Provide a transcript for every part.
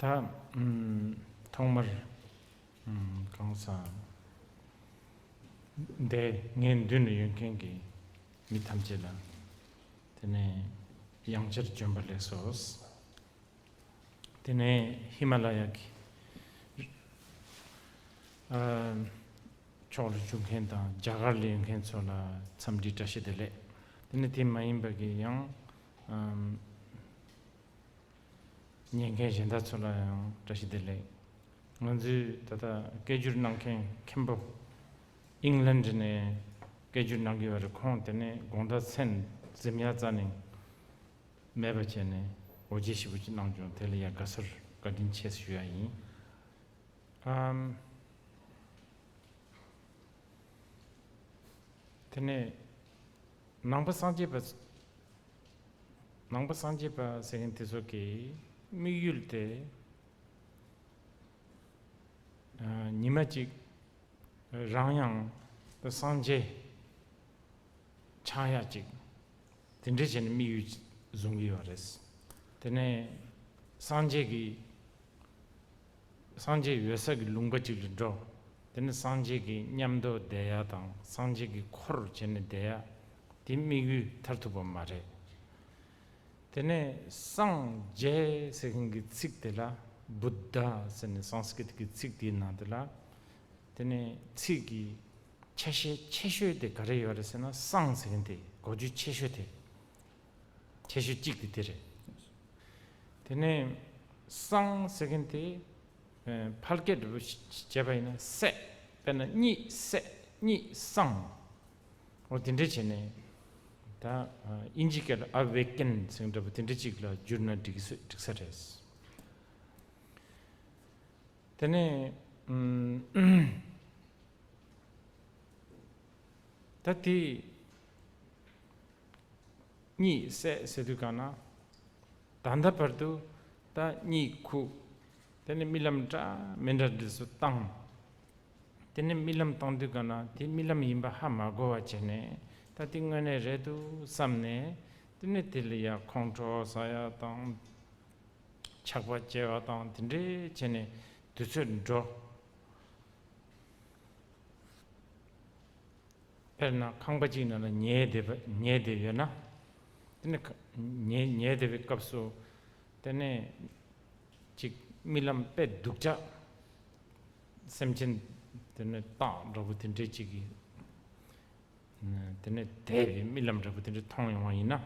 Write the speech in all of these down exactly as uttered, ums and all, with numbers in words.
ད་ཨམ་ཐོག་མར་ཨམ་གང་ཟག་འདས་ངའི་མདུན་དུ་ཡོད་མཁན་གྱི་མི་ཐམས་ཅད་ལ་དེ་ནས་ཡང་བསྐྱར་བྱོན་པ་ལེགས་སོ། དེ་ནས་ཧི་མ་ལ་ཡ་གི་ཨ་ཕྱོགས་ལ་བཞུགས་མཁན་དང་རྒྱ་གར་ལ་ཡོད་མཁན་ཚོ་ལ་འཚམས་འདྲི་བཀྲ་ཤིས་བདེ་ལེགས། དེ་ནས་དེ་མ་ཡིན་པ་གི་ཡང་ཨམ་ཉན་མཁན་གཞན་དག་ཚོ་ལ་ཡང་བཀྲ་ཤིས་བདེ་ལེགས། ང་ཚོའི་ད་ལྟ་སྐད་སྒྱུར་གནང་མཁན་མཁན་པོ་ཨིང་ལན་ནས་སྐད་སྒྱུར་གནང་གི་ཡོད་རེད། ཁོང་དེ་ནས་དགོང་དག་མཚན་འཛིན་ཡ་རྩ་ནས་མེད་པ་བྱས་ནས་འོ་བརྒྱལ་ཞེ་པོ་ཅིག་གནང་བྱུང་། དེ་ལ་ཡང་དགའ་ཚོར་བཀའ་དྲིན་ཆེ་ཞུ་ཡ་ཡིན། ཨམ། དེ་ནས་ནང་པ་སངས་རྒྱས་པ། ནང་པ་སངས་རྒྱས་པ་ཟེར་མཁན་དེ་ཚོ་གི་དམིགས་ཡུལ་དེ། ཨ། ཉི་མ་གཅིག་རང་ཡང་སངས་རྒྱས་ཆགས་ཡ་ཅིག་དེ་འདྲས་བྱས་ནས་དམིགས་ཡུལ་བཟུང་གི་ཡོད་རེད། དེ་ནས་སངས་རྒྱས་ཀྱི་སངས་རྒྱས་ཡོད་ས་གི་ལུང་པ་ཅིག་ལ་འགྲོ། དེ་ནས་སངས་རྒྱས་ཀྱི་མཉམ་དུ་བསྡད་ཡ་དང་སངས་རྒྱས་ཀྱི་འཁོར་བྱས་ནས་བསྡད་ཡ་དེ་དམིགས་ཡུལ་མཐར་ཐུག་པ་མ་རེད། དེ་ནས་སངས་རྒྱས་ཟེར་མཁན་གྱི་ཚིག་དེ་ལ་བུདྡྷ་ཟེར་ནས་སཾ་སྐྲྀཏ་གི་ཚིག་དེའི་ནང་དེ་ལ། དེ་ནས་ཚིག་གི་ཆ་ཤས་ཆེ་ཤོས་དེ་ག་རེ་ཡོད་རེད་ཟེར་ན། སངས་ཟེར་མཁན་དེ་གོ་རྒྱུ་ཆེ་ཤོས་དེ། ཆེ་ཤོས་གཅིག་དེ་དེ་རེད། དེ་ནས་སངས་ཟེར་མཁན་དེ་ཨ་ཕལ་སྐད་བྱས་པ་ཡིན་ན་སྲས། དཔེར་ན་གཉིད་སད། གཉིད་སངས། འོ་དེ་འདྲས་བྱས་ནས་ད་ཨ་དབྱིན་ཇི་སྐད་ལ་ཨ་ཝེ་ཀེན་ཟེར་འདྲ་པོ་དེ་འདྲས་ཅིག་ལ་བསྒྱུར་ན་འགྲིག་གི་ས་འགྲིག་ས་རེད། དེ་ནས་ཨམ་ད་དེ་གཉིད་སད་ཟེར་དུས་གང་ན། ད་ལྟ་བར་དུ་ད་གཉིད་ཁུག། དེ་ནས་རྨི་ལམ་འདྲ་མི་འདྲ་འདི་ཚོ་བཏང་། དེ་ནས་རྨི་ལམ་བཏང་དུས་གང་ན་དེ་རྨི་ལམ་ཡིན་པ་ཧ་མ་གོ་བ་བྱས་ནས། ད་དེ་དངོས་གནས་རེད་འདུག་བསམ་ནས། དེ་ནས་དེ་ལ་ཡ་ཁོང་ཁྲོ་ཟ་ཡ་དང་། ཆགས་པ་སྐྱེ་བ་དང་དེ་འདྲས་བྱས་ནས་དུས་ཚོད་འགྲོ། དཔེར་ན་ཁང་པ་གཅིག་ནང་ལ་ཉལ་བསྡད་པ། ཉལ་བསྡད་ཡོད་ན། དེ་ནས་ཁ་ཉལ་ཉལ་བསྡད་པའི་སྐབས་སུ། དེ་ནས་ཅིག་རྨི་ལམ་དཔེ་སྡུག་ཅག་སེམས་ཅན་དེ་ནས་སྟག་འདྲ་པོ་དེ་འདྲས་ཅིག་གིས། དེ་ནས་དེད་པའི་རྨི་ལམ་འདྲ་པོ་དེ་འདྲ་མཐོང་ཡོང་བ་ཡིན་ན།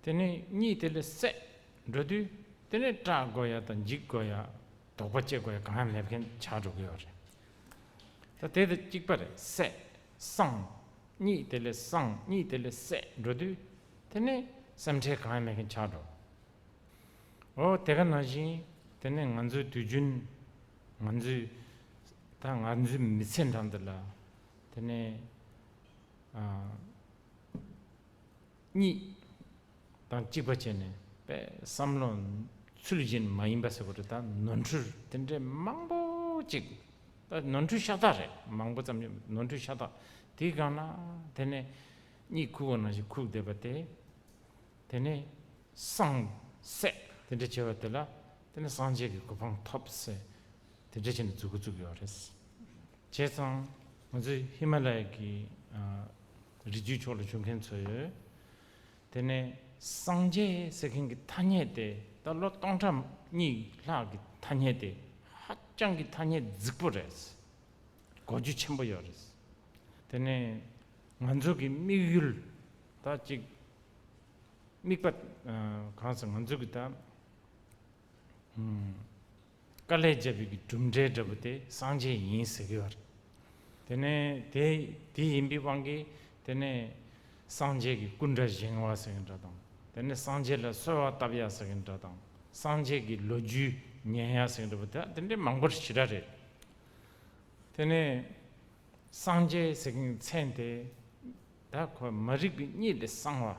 དེ་ནས་གཉིད་དེ་ལས་སད་འགྲོ་དུས། དེ་ནས་སྐྲག་དགོས་ཡ་དང་འཇིགས་དགོས་ཡ། དོགས་པ་སྐྱེ་དགོས་ཡ་གང་ཡང་མེད་མཁན་ཆགས་འགྲོ་གི་ཡོད་རེད། ད་དེ་དང་གཅིག་པ་རེད། སད། སངས། གཉིད་དེ་ལས་སངས། གཉིད་དེ་ལས་སད་འགྲོ་དུས། དེ་ནས་སེམས་ཁྲལ་གང་ཡང་མེད་མཁན་ཆགས་འགྲོ། འོ་དེ་ག་ནང་བཞིན་དེ་ནས་ང་ཚོའི་དུས་རྒྱུན། ང་ཚོའི་ད་ང་ཚོའི་མི་ཚེ་འགྲམ་དུ་ལ། དེ་ནས་ཨ་གཉིད་དང་གཅིག་པ་བྱས་ནས་དཔེ་བསམ་བློ་ཚུལ་བཞིན་མ་ཡིན་པ་ཟེར་བ་རེད། ད་ནོར་འཁྲུལ་དེ་འདྲའི་མང་པོ་ཅིག་ད་ནོར་འཁྲུལ་ཤ་སྟག་རེད། མང་པོ་ཙམ་ནོར་འཁྲུལ་ཤ་སྟག་དེའི་སྒང་ལ་དེ་ནས་གཉིད་ཁུག་པ་ནང་བཞིན་ཁུག་བསྡད་པ་དེ། དེ་ནས་སངས་སད་དེ་འདྲ་བྱས་པ་དེ་ལ། དེ་ནས་སངས་རྒྱས་ཀྱི་གོ་འཕང་ཐོབ་ཟེར་དེ་འདྲ་བྱས་ནས་མཛུབ་གུ་བཙུགས་ཡོད་རེད། བྱས་ཙང་ང་ཚོའི་ཧི་མ་ལ་ཡ་གི་ཨ་རི་རྒྱུད་ཕྱོགས་ལ་བཞུགས་མཁན་ཚོས། དེ་ནས་སངས་རྒྱས་ཟེར་མཁན་གྱི་ཐ་སྙད་དེ་ད་ལོ་སྟོང་ཕྲག་གཉིས་ལྷག་གི་ཐ་སྙད་དེ་ཧ་ཅང་གི་ཐ་སྙད་རྫིག་པོ་རེད། གོ་རྒྱུ་ཆེན་པོ་ཡོད་རེད། དེ་ནས་ང་ཚོ་གི་དམིགས་ཡུལ་ད་ཅིག་དམིགས་པ། ཨ་གང་ཟེར། ང་ཚོ་གི་ད་ཨམ་དཀའ་ལས་བརྒྱབ་པའི་གི་གྲུབ་འབྲས་འདྲ་པོ་དེ་སངས་རྒྱས་ཡིན་ཟེར་གི་ཡོད་རེད། དེ་ནས་དེ་དེ་ཡིན་པའི་དབང་གིས། དེ་ནས་སངས་རྒྱས་ཀྱི་སྐུ་འདྲ་བཞེངས་པ་ཟེར་གི་འདྲ་དང་། དེ་ནས་སངས་རྒྱས་ལ་གསོལ་བ་བཏབ་ཡ་ཟེར་གི་འདྲ་དང་། སངས་རྒྱས་ཀྱི་ལོ་རྒྱུས་ཉན་ཡ་ཟེར་གི་འདྲ་པོ་དེ་དེ་འདྲའི་མང་པོ་ཞེ་དྲག་རེད། དེ་ནས་སངས་རྒྱས་ཟེར་མཁན་མཚན་དེ་ད་ཁོ་མ་རིག་པའི་གཉིད་ལས་སངས་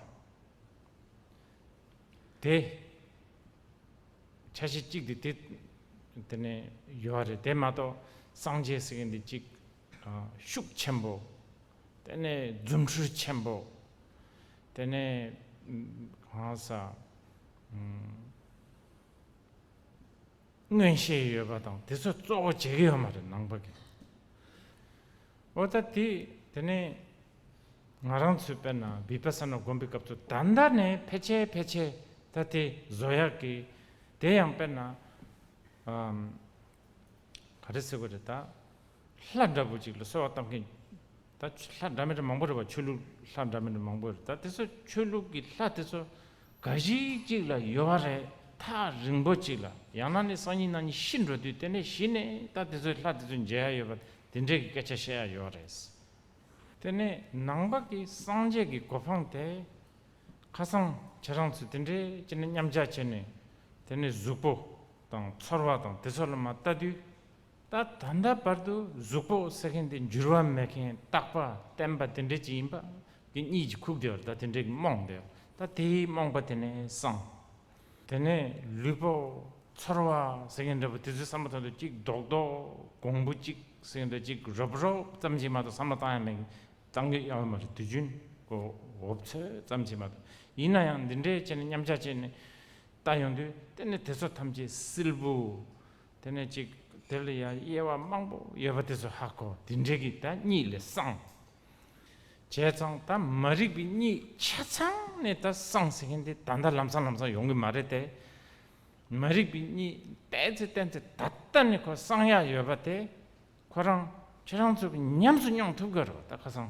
པ་དེ་ཆ་ཤས་གཅིག་དེ་དེ་དེ་ནས་ཡོད་རེད། དེ་མ་གཏོགས་སངས་རྒྱས་ཟེར་མཁན་དེ་གཅིག་ཨ་ཤུགས་ཆེན་པོ། དེ་ནས་རྫུ་འཕྲུལ་ཆེན་པོ། དེ་ནས་གང་ཟག་ཨ། མངོན་ཤེས་ཡོད་པ་དང་དེ་ཚོ་གཙོ་བོ་བྱེད་ཀྱི་ཡོད་མ་རེད་ནང་པ་གི། འོ་ད་དེ་དེ་ནས་ང་རང་ཚོས་དཔེར་ན་བི་པ་ས་ན་སྒོམ་པའི་སྐབས་སུ་ད་ལྟ་ནས་ཕལ་ཆེར་ཕལ་ཆེར་ད་དེ་བཟོ་ཡག་གི། དེ་ཡང་དཔེར་ན་ཨམ། ག་རེ་ཟེར་དགོས་རེད་ད། ལྷ་འདྲ་པོ་ཅིག་ལ་གསོལ་བ་བཏབ་མཁན། ད་ལྷ་འདྲ་མི་འདྲ་མང་པོ་རེད་བ། ཆོས་ལུགས་ལྷ་འདྲ་མི་འདྲ་མང་པོ་རེད། ད་དེ་ཚོ་ཆོས་ལུགས་ཀྱི་ལྷ་དེ་ཚོ་ག་ཞིག་ཅིག་ལ་ཡོད་པ་རེད། ཐག་རིང་པོ་ཅིག་ལ། ཡང་ན་ནི་སང་ཉིན་གནངས་ཉིན་ཤི་འགྲོ་དུས་དེ་ནས་གཞི་ནས་ད་དེ་ཚོའི་ལྷ་དེ་ཚོ་མཇལ་ཡ་ཡོད་པ་དེ་འདྲས་ཀྱི་སྐད་ཆ་བཤད་ཡ་ཡོད་རེད། དེ་ནས་ནང་པ་གི་སངས་རྒྱས་ཀྱི་གོ་འཕང་དེ། ཁ་སང་ཁྱེད་རང་ཚོ་དེ་འདྲའི་ཅི་ནས་མཉམ་བཞག་བྱས་ནས། དེ་ནས་གཟུགས་པོ་དང་ཚོར་བ་དང་དེ་ཚོ་ལ་མ་ལྟ་དུས། ད་ད་ལྟ་བར་དུ་གཟུགས་པོ་ཟེར་མཁན་དེ་འགྱུར་བ་མེད་མཁན་རྟག་པ་བརྟན་པ་དེ་འདྲ་ཅིག་ཡིན་པ་གི་གཉིད་ཀྱིས་ཁུག་བསྡད་པ་རེད། ད་དེ་འདྲའི་རྨོངས་བསྡད་པ། ད་དེའི་རྨོངས་པ་དེ་ནས་སངས། དེ་ནས་ལུས་པོ་ཚོར་བ་ཟེར་མཁན་འདྲ་པོ་དེ་ཚོའི་བསམ་པ་ཐོག་ཏུ་གཅིག་རྡོག་རྡོག་གོང་བུ་གཅིག་ཟེར་མཁན་འདྲ་གཅིག་རོབ་རོབ་ཙམ་ཞིག་མ་གཏོགས་བསམ་བློ་བཏང་ཡ་མེད། བཏང་གི་ཡོད་མ་རེད། དུས་རྒྱུན་གོ་འོབ་ཚོད་ཙམ་ཞིག་མ་གཏོགས། ཡིན་ན་ཡང་འདི་འདྲའི་བྱས་ནས་མཉམ་བཞག་བྱས་ནས་ལྟ་ཡོང་དུས། དེ་ནས་དེ་ཚོ་ཐམས་ཅད་སིལ་བུ། དེ་ནས་ཅིག་དེ་ལ་ཡང་དབྱེ་བ་མང་པོ་ཡོད་པ་དེ་ཚོ་ཧ་གོ། དེ་འདྲའི་གི་ད་གཉིད་ལས་སངས། བྱས་ཙང་ད་མ་རིག་པའི་གཉིད་ཆ་ཚང་ནས་ད་སངས་ཟེར་མཁན་དེ་ད་ལྟ་ལམ་སང་ལམ་སང་ཡོང་གི་མ་རེད་དེ། མ་རིག་པའི་གཉིད་ཏོག་ཙམ་ཏོག་ཙམ་ད་ལྟ་ནས་ཁོ་སངས་ཡག་ཡོད་པ་དེ། ཁོ་རང་ཁྱེད་རང་ཚོ་གིས་ཉམས་སུ་མྱོང་ཐུབ་དགོས་རེད་པ། ད་ཁ་སང་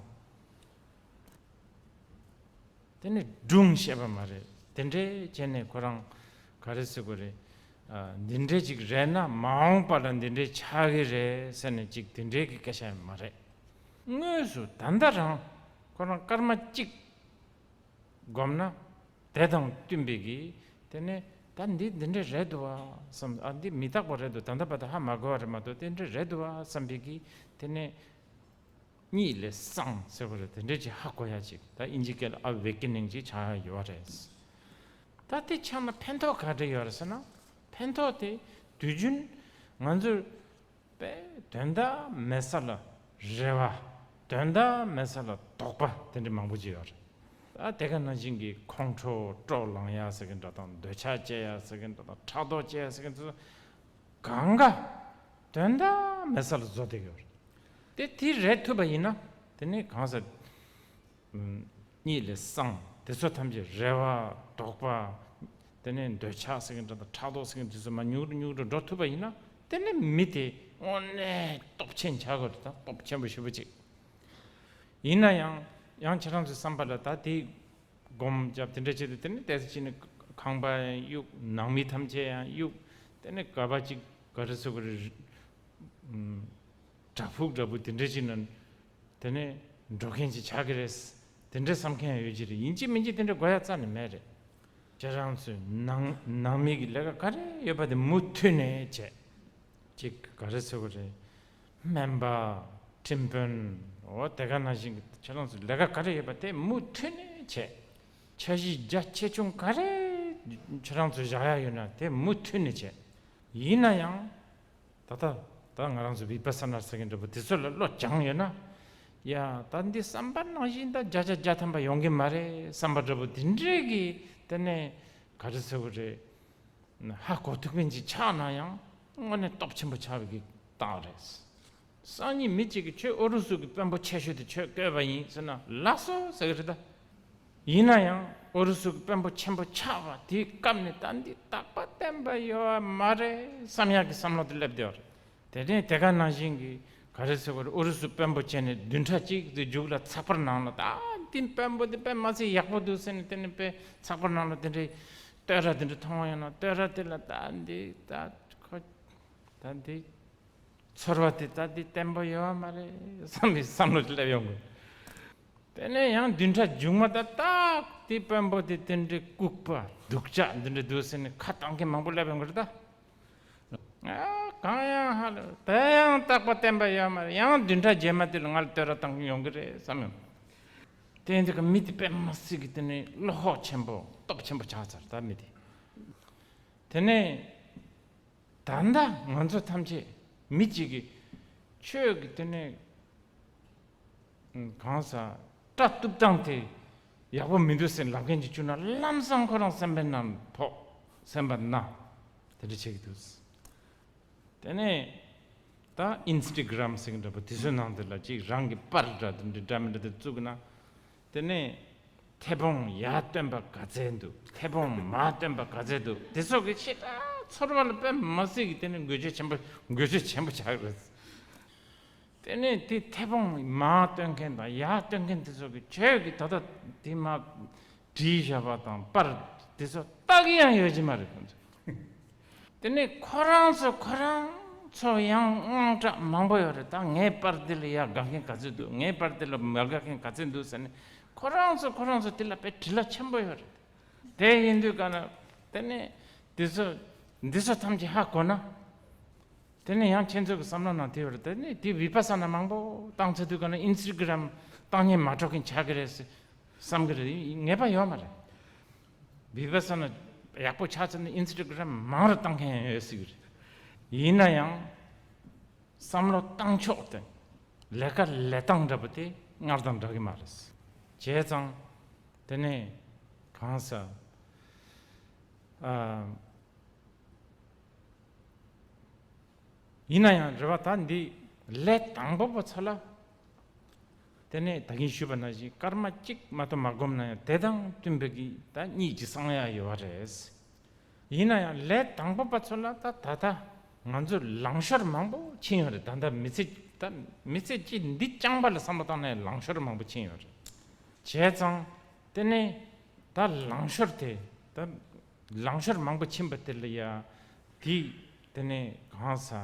དེ་ནས་སྒྲུང་བཤད་པ་མ་རེད། དེ་འདྲའི་བྱས་ནས་ཁོ་རང་ག་རེ་ཟེར་དགོས་རེད། ཨ། འདི་འདྲའི་ཅིག་རེད་ན་མ་འོངས་པ་ལ་འདི་འདྲའི་ཆགས་ཀྱི་རེད་ཟེར་ནས་ཅིག་དེ་འདྲའི་གི་སྐད་ཆ་ཡང་མ་རེད། དངོས་སུ་ད་ལྟ་རང་ཁོ་རང་སྐར་མ་གཅིག་བསྒོམས་ན། དེ་དང་བསྟུན་པའི་གི། དེ་ནས་ད་འདི་འདི་འདྲ་རེད་འདུག་བ་བསམ། ཨ། འདི་མི་རྟག་པ་རེད་འདུག་ད་ལྟ་བར་དུ་ཧ་མ་གོ་བ་རེད་མ་གཏོགས་དེ་འདྲ་རེད་འདུག་བ་བསམ་པའི་གི། དེ་ནས་གཉིད་ལས་སངས་ཟེར་བ་རེད། དེ་འདྲ་ཅིག་ཧ་གོ་ཡ་ཅིག་ད་དབྱིན་ཇི་སྐད་ལ་ཨ་ཝེ་ཀེ་ནིང་ཅིག་ཆགས་ཡ་ཡོད་རེད། ད་དེ་ཆགས་ན་ཕན་ཐོགས་ག་འདྲ་ཡོད་རེད་ཟེར་ན། ཕན་ཐོགས་དེ་དུས་རྒྱུན་ང་ཚོས་པའི་དོན་དག་མེད་ས་ལ་རེ་བ། དོན་དག་མེད་ས་ལ་དོགས་པ་དེ་འདྲ་མང་པོ་ཅིག་ཡོད་རེད། ཨ། དེ་ག་ནང་བཞིན་གྱི་ཁོང་ཁྲོ་སྤྲོ་ལངས་ཡ་ཟེར་གི་འདྲ་དང་། འདོད་ཆགས་སྐྱེ་ཡ་ཟེར་གི་འདྲ་དང་། ཕྲག་དོག་སྐྱེ་ཡ་ཟེར་གི་འདྲ་དང་། གང་ག་དོན་དག་མེད་ས་ལ་བཟོ་བསྡད་ཡོད་རེད། དེ་དེ་རེད་ཐུབ་པ་ཡིན་ན། དེ་ནས་གང་ཟག་གཉིད་ལས་སངས། དེ་ཚོ་ཐམས་ཅད་རེ་བ། དོགས་པ། དེ་ནས་འདོད་ཆགས་ཟེར་གི་འདྲ་དང་། ཕྲག་དོག་ཟེར་གི་འདྲ་དེ་ཚོ་མར་ཉུང་རུ་ཉུང་རུ་འགྲོ་ཐུབ་པ་ཡིན་ན། དེ་ནས་མི་དེ་དངོས་གནས་སྟོབས་ཆེན་ཆགས་དགོས་རེད། ད་སྟོབས་ཆེན་པོ་ཞེ་པོ་ཅིག་ཡིན་ན་ཡང་། ཡང་ཁྱེད་རང་ཚོའི་བསམ་པ་ལ་ད་དེ་སྒོམ་རྒྱབ་དེ་འདྲ་བྱས་ཏེ། དེ་ནས་ཏོག་ཙམ་ཅིག་ནས་ཁང་པ་ཡང་གཡུག་ནང་མི་ཐམས་ཅད་ཡང་གཡུག་དེ་ནས་ག་པ་ཅིག་ག་རེ་ཟེར་དགོས་རེད། ཨམ། བྲག་ཕུག་འདྲ་པོ་དེ་འདྲ་ཅིག་ནང་དེ་ནས་འགྲོ་མཁན་ཅིག་ཆགས་ཀྱི་རེད། དེ་འདྲ་བསམ་མཁན་ཡང་ཡོད་ཀྱི་རེད། ཡིན་གཅིག་མིན་གཅིག་དེ་འདྲ་དགོས་ཡ་རྩ་ནས་མེད་རེད། ཁྱེད་རང་ཚོས་ནང་ནང་མི་གི་ལས་ཀ་ག་རེ་ཡོད་པ་དེ་མུ་མཐུད་ནས་བྱས། ཅིག་ག་རེ་ཟེར་དགོས་རེད། སྨན་པ། ཁྲིམས་དཔོན། འོ་དེ་ག་ནང་བཞིན་གྱི་ཁྱེད་རང་ཚོ་ལས་ཀ་ག་རེ་ཡོད་པ་དེ་མུ་མཐུད་ནས་བྱས། འཆར་གཞི་རྒྱ་ཆེ་ཆུང་ག་རེ་ཁྱེད་རང་ཚོ་བཞག་ཡ་ཡོད་ན་དེ་མུ་མཐུད་ནས་བྱས། ཡིན་ན་ཡང་ད་ལྟ་ད་ང་རང་ཚོ་བི་པ་ས་ན་ཟེར་མཁན་འདྲ་པོ་དེ་ཚོ་ལ་བློ་སྦྱངས་ཡོད་ན། ཡ། ད་འདི་བསམ་པ་ནང་བཞིན་ད་བརྒྱ་ཆ་བརྒྱ་ཐམ་པ་ཡོང་གི་མ་རེད་བསམ་པ་འདྲ་པོ་དེ་འདྲའི་གི་དེ་ནས་ག་རེ་ཟེར་དགོས་རེད། ཧ་གོ་ཐུབ་མཁན་ཅིག་ཆགས་ན་ཡང་དངོས་གནས་སྟོབས་ཆེན་པོ་ཆགས་པའི་གི་རྟགས་རེད། སང་ཉིན་མི་གཅིག་གིས་ཁྱོད་ཨུ་རུ་སུ་གི་དཔོན་པོ་ཆེ་ཤོས་དེ་ཁྱོད་བསྐོས་པ་ཡིན་ཟེར་ན་ལགས་སོ་ཟེར་གི་རེད་ད། ཡིན་ན་ཡང་ཨུ་རུ་སུ་གི་དཔོན་པོ་ཆེན་པོ་ཆགས་པ་དེའི་སྐབས་ནས་ད་འདི་རྟག་པ་བརྟན་པ་ཡོད་པ་མ་རེད་བསམ་ཡག་གི་བསམ་བློ་དེ་སླེབས་བསྡད་ཡོད་རེད། དེ་ནས་དེ་ག་ནང་བཞིན་གྱི་ག་རེ་ཟེར་དགོས་རེད། ཨུ་རུ་སུ་དཔོན་པོ་བྱས་ནས་བདུན་ཕྲག་གཅིག་དེ་མཇུག་ལ་ཚགས་པར་ནང་ལ་ད་འདི་དཔོན་པོ་དེ་དཔེ་མི་སྲིད་ཡག་པོ་འདུག་ཟེར་ནས། དེ་ནས་དཔེ་ཚགས་པར་ནང་ལ་དེ་འདྲའི་བསྟོད་ར་དེ་འདྲ་མཐོང་བ་ཡིན་ན། བསྟོད་ར་དེ་ལ་ད་འདི་ད་ཁོ་ད་འདི་ཚོར་བ་དེ་ད་འདི་བརྟན་པོ་ཡོད་པ་མ་རེད་བསམ་པའི་བསམ་བློ་དེ་སླེབས་ཡོང་གི། དེ་ནས་ཡང་བདུན་ཕྲག་མཇུག་མ་ད་ཏག་དེ་དཔོན་པོ་དེ་དེ་འདྲའི་ལྐུགས་པ་སྡུག་ཅག་འདི་འདྲ་འདུག་ཟེར་ནས་ཁ་བཏང་མཁན་མང་པོ་སླེབས་ཡོང་གི་རེད་ད། ཨ། གང་ཡང་ཧ་ལས་དེ་ཡང་རྟག་པ་བརྟན་པ་ཡོད་མ་རེད། ཡང་བདུན་ཕྲག་རྗེས་མ་དེ་ལ་ང་ལ་བསྟོད་ར་བཏང་མཁན་ཡོང་གི་རེད་བསམ་ཡོང་། དེ་འདི་ག་མི་དེ་དཔེ་མི་སྲིད་ཀྱི་དེ་ནས་བློ་ཁོག་ཆེན་པོ་སྟོབས་ཆེན་པོ་ཆགས་ཚར་ད་མི་དེ། དེ་ནས། ད་ལྟ་ང་ཚོ་ཐམས་ཅད་མི་གཅིག་གིས་ཁྱོད་ཀྱི་དེ་ནས་གང་ཟག་སྐྲ་གཏུབ་སྟངས་དེ་ཡག་པོ་མི་འདུག་ཟེར་ལབ་མཁན་ཅིག་བྱུང་ན་ལམ་སང་ཁོ་རང་སེམས་པའི་ནང་ཕོག་སེམས་པ་ན་དེ་འདྲ་བྱེད་ཀྱི་འདུག་དེ་ནས་ད་ཨིན་སི་ཊ་གྷི་རམ་ཟེར་གྱི་འདྲ་པོ་དེ་ཚོའི་ནང་དེ་ལ་ཅིག་རང་གི་པར་འདྲ་དེ་འདྲ་འདྲ་མི་འདྲ་དེ་བཙུགས་ན། དེ་ནས་མཐེ་བོང་ཡར་བཏོན་པ་ག་ཚད་འདུག་མཐེ་བོང་མར་བཏོན་པ་ག་ཚད་འདུག་དེ་ཚོ་གི་ཤེས་ར་ཚོར་བ་ལ་དཔེ་མ་སྲིད་ཀྱི་དེ་ནས་འགུལ་སྐྱོད་ཆེན་པོ་འགུལ་སྐྱོད་ཆེན་པོ་ཆགས་རེད། དེ་ནས་དེ་མཐེ་བོང་མར་བཏོན་མཁན་དང་ཡར་བཏོན་མཁན་དེ་ཚོ་གི་ཁྱོད་ཀྱི་ད་ལྟ་དེ་མ་བྲིས་བཞག་པ་དང་པར་དེ་ཚོ་ལྟ་གི་ཡང་ཡོད་ཀྱི་མ་རེད། དེ་ནས་ཁོ་རང་ཚོ་ཁོ་རང་ཚོ་ཡང་དངངས་སྐྲག་མང་པོ་ཡོད་རེད། ད་ངའི་པར་འདི་ལ་ཡར་དགའ་མཁན་ག་ཚོད་འདུག་ངའི་པར་འདི་ལ་མ་དགའ་མཁན་ག་ཚོད་འདུག་ཟེར་ནས་ཁོ་རང་ཚོ་ཁོ་རང་ཚོ་དེ་ལ་དཔེ་དྲི་ལ་ཆེན་པོ་ཡོད་རེད། དེ་ཡིན་དུས་ག་ན་དེ་ནས་འདི་ཚོ་འདི་ཚོ་ཐམས་ཅད་ཧ་གོ་ན། དེ་ནས་ཡང་ཁྱེད་ཚོ་གི་བསམ་བློ་ནང་དེ་ཡོད་རེད། དེ་ནས་དེ་བི་པ་ས་ན་མང་པོ་བཏང་ཚེ་དུས་ག་ན་ཨིན་སི་ཊ་གྷི་རམ་བཏང་ཉན་མ་འགྲོ་མཁན་ཆགས་ཀྱི་རེད་ཟེར་བསམ་གྱི་རེད། ངེས་པ་ཡོད་མ་རེད། བི་པ་ས་ན་ཡག་པོ་ཆགས་ཚར་ན་ཨིན་སི་ཊ་གྷི་རམ་མང་རུ་བཏང་མཁན་ཡང་ཡོད་སྲིད་ཀྱི་རེད། ཡིན་ན་ཡང་བསམ་བློ་བཏང་ཕྱོགས་དེ་ལས་ཀ་ལས་སྟངས་འདྲ་པོ་དེ་སྔར་དང་འདྲ་གི་མ་རེད། བྱས་ཙང་དེ་ནས་གང་ཟག་ཨ། ཡིན་ན་ཡང་རེ་བ་ད་འདི་ལས་དང་པོ་པ་ཚོ་ལ། དེ་ནས་ད་གིན་ཞུས་པ་ནང་བཞིན་སྐར་མ་གཅིག་མ་གཏོགས་མ་བསྒོམས་ན་ཡང་དེ་དང་བསྟུན་པའི་གི་ད་གཉིད་ཀྱི་སང་ཡ་ཡོད་པ་རེད། ཡིན་ན་ཡང་ལས་དང་པོ་པ་ཚོ་ལ་ད་ད་ལྟ་ང་ཚོས་ལང་ཤོར་མང་པོ་ཕྱིན་ཡོད་རེད། ད་ལྟ་མི་ཚེ་ད་མི་ཚེ་གཅིག་འདི་རྐྱང་པ་ལ་བསམ་བློ་བཏང་ནས་ལང་ཤོར་མང་པོ་ཕྱིན་ཡོད་རེད། བྱས་ཙང་དེ་ནས་ད་ལང་ཤོར་དེ་ད། ལང་ཤོར་མང་པོ་ཕྱིན་པ་དེ་ལ་ཡ། དེ་དེ་ནས་གང་ཟག་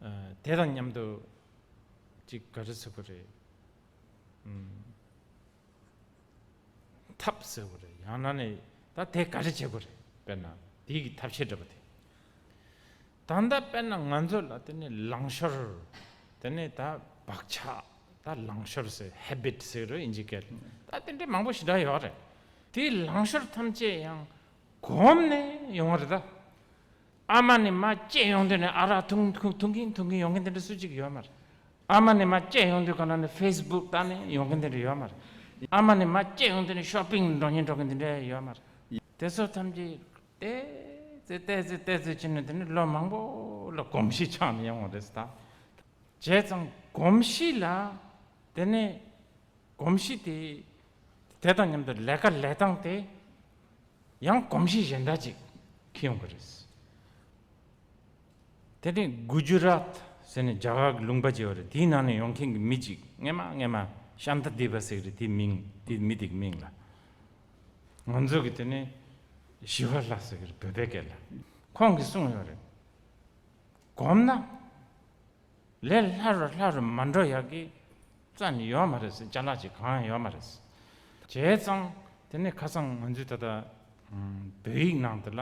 ཨ། དེ་དང་མཉམ་དུ་ཅིག་ག་རེ་ཟེར་དགོས་རེད། ཨུམ། ཐབས་ཟེར་དགོས་རེད། ཡང་ན་ནས་ད་དེ་ག་རེ་བྱེད་དགོས་རེད། དཔེར་ན་དེ་གི་ཐབས་ཤེས་འདྲ་པོ་དེ། ད་ལྟ་དཔེར་ན་ང་ཚོ་ལ་དེ་ནས་ལང་ཤོར། དེ་ནས་ད་བག་ཆགས། ད་ལང་ཤོར་ཟེར་ཧེ་བིཊ་ཟེར་རོ་ཨིན་ཇི་སྐད། ད་དེ་འདྲའི་མང་པོ་ཞེ་དྲག་ཡོད་རེད། དེའི་ལང་ཤོར་ཐམས་ཅད་ཡང་གོམས་ནས་ཡོང་བ་རེད་ད། ཨ་མ་ནས་མར་སྐྱེས་ཡོང་དུས་ནས་ཨ་རག་འཐུང་འཐུང་འཐུང་གིན་འཐུང་གིན་ཡོང་མཁན་དེ་འདྲ་སུ་གཅིག་ཡོད་མ་རེད། ཨ་མ་ནས་མར་སྐྱེས་ཡོང་དུས་ག་ན་ནས་ཕེ་སི་བུག་ལྟ་ནས་ཡོང་མཁན་དེ་འདྲ་ཡོད་མ་རེད། ཨ་མ་ནས་མར་སྐྱེས་ཡོང་དུས་ནས་ཤོ་པིང་འགྲོ་མཁན་འགྲོ་མཁན་དེ་འདྲ་ཡོད་མ་རེད། དེ་ཚོ་ཐམས་ཅད་བལྟས་ཚེ་བལྟས་ཚེ་བལྟས་ཚེ་ཕྱིན་ནས་དེ་ནས་ལོ་མང་པོ་ལ་གོམས་གཤིས་ཆགས་ནས་ཡོང་བ་རེད་ད། བྱས་ཙང་གོམས་གཤིས་ལ་དེ་ནས་གོམས་གཤིས་དེ་དེ་དང་མཉམ་དུ་ལས་ཀ་ལས་སྟངས་དེ་ཡང་གོམས་གཤིས་གཞན་དག་ཅིག་འཁྱེར་ཡོང་གི་རེད། དེ་ནས་གུ་ཇུ་རཱཏ་ཟེར་ནས་རྒྱ་གར་གྱི་ལུང་པ་ཅིག་ཡོད་རེད། དེའི་ནང་ནས་ཡོང་མཁན་གྱི་མི་ཅིག་སྔས་མ་སྔས་མ་ཤཱནྟ་དི་པ་ཟེར་གྱི་རེད། དེའི་མིང་དེ་མི་དེ་གི་མིང་ལ་ང་ཚོ་གི་དེ་ནས་ཞི་བ་ལྷ་ཟེར་གྱི་རེད། བོད་པའི་སྐད་ལ་ཁོང་གིས་གསུངས་ཡོད་རེད། གོམས་ན་ལས་སླ་རུ་སླ་རུ་མ་འགྲོ་ཡག་གི་རྩ་ནས་ཡོད་མ་རེད་ཟེར། ཅ་ལག་ཅིག་གང་ཡང་ཡོད་མ་རེད་ཟེར། བྱས་ཙང་དེ་ནས་ཁ་སང་ང་ཚོས་ད་ལྟ་ཨམ། བོད་ཡིག་ནང་དུ་ལ་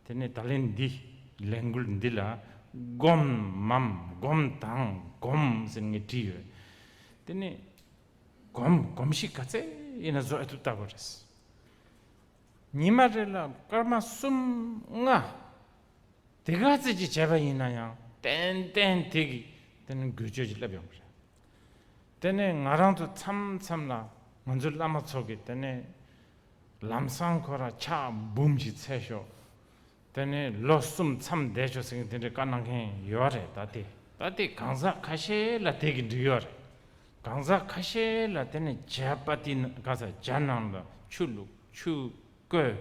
དེ་ནས་ད་ལན་འདི་ལས་འགུལ་འདི་ལ་སྒོམ་མམ་སྒོམ་དང་སྒོམ་ཟེར་ངས་བྲིས་ཡོད། དེ་ནས་སྒོམ་གོམས་གཤིས་ག་ཚད་ཡིན་ན་བཟོ་ཨེ་ཐུབ་ལྟ་དགོས་རེད། ཉི་མ་རེ་ལ་སྐར་མ་གསུམ་ལྔ། དེ་ག་ཚོད་ཅིག་བྱས་པ་ཡིན་ན་ཡང་ཏན་ཏན་དེ་གི་དེ་ནི་འགུལ་སྐྱོད་ཅིག་སླེབས་ཡོང་གི་རེད། དེ་ནས་ང་རང་ཚོ་མཚམས་མཚམས་ལ་ང་ཚོའི་བླ་མ་ཚོ་གིས་དེ་ནས་ལམ་སང་ཁོ་ར་ཕྱག་འབུམ་ཞིག་འཚལ་ཤོག་དེ་ནས་ལོ་གསུམ་མཚམས་བསྡད་ཤོག་ཟེར་མཁན་དེ་འདྲའི་བཀའ་གནང་མཁན་ཡོད་རེད། ད་དེ་ད་དེ་གང་ཟག་ཁ་ཤས་ལ་དེ་གི་འགྲིག་ཡོད་རེད། གང་ཟག་ཁ་ཤས་ལ་དེ་ནས་ཇ་པ་ཏི་གང་ཟག་ཇ་ནང་ལ་ཆུ་བླུགས་ཆུ་བསྐོལ།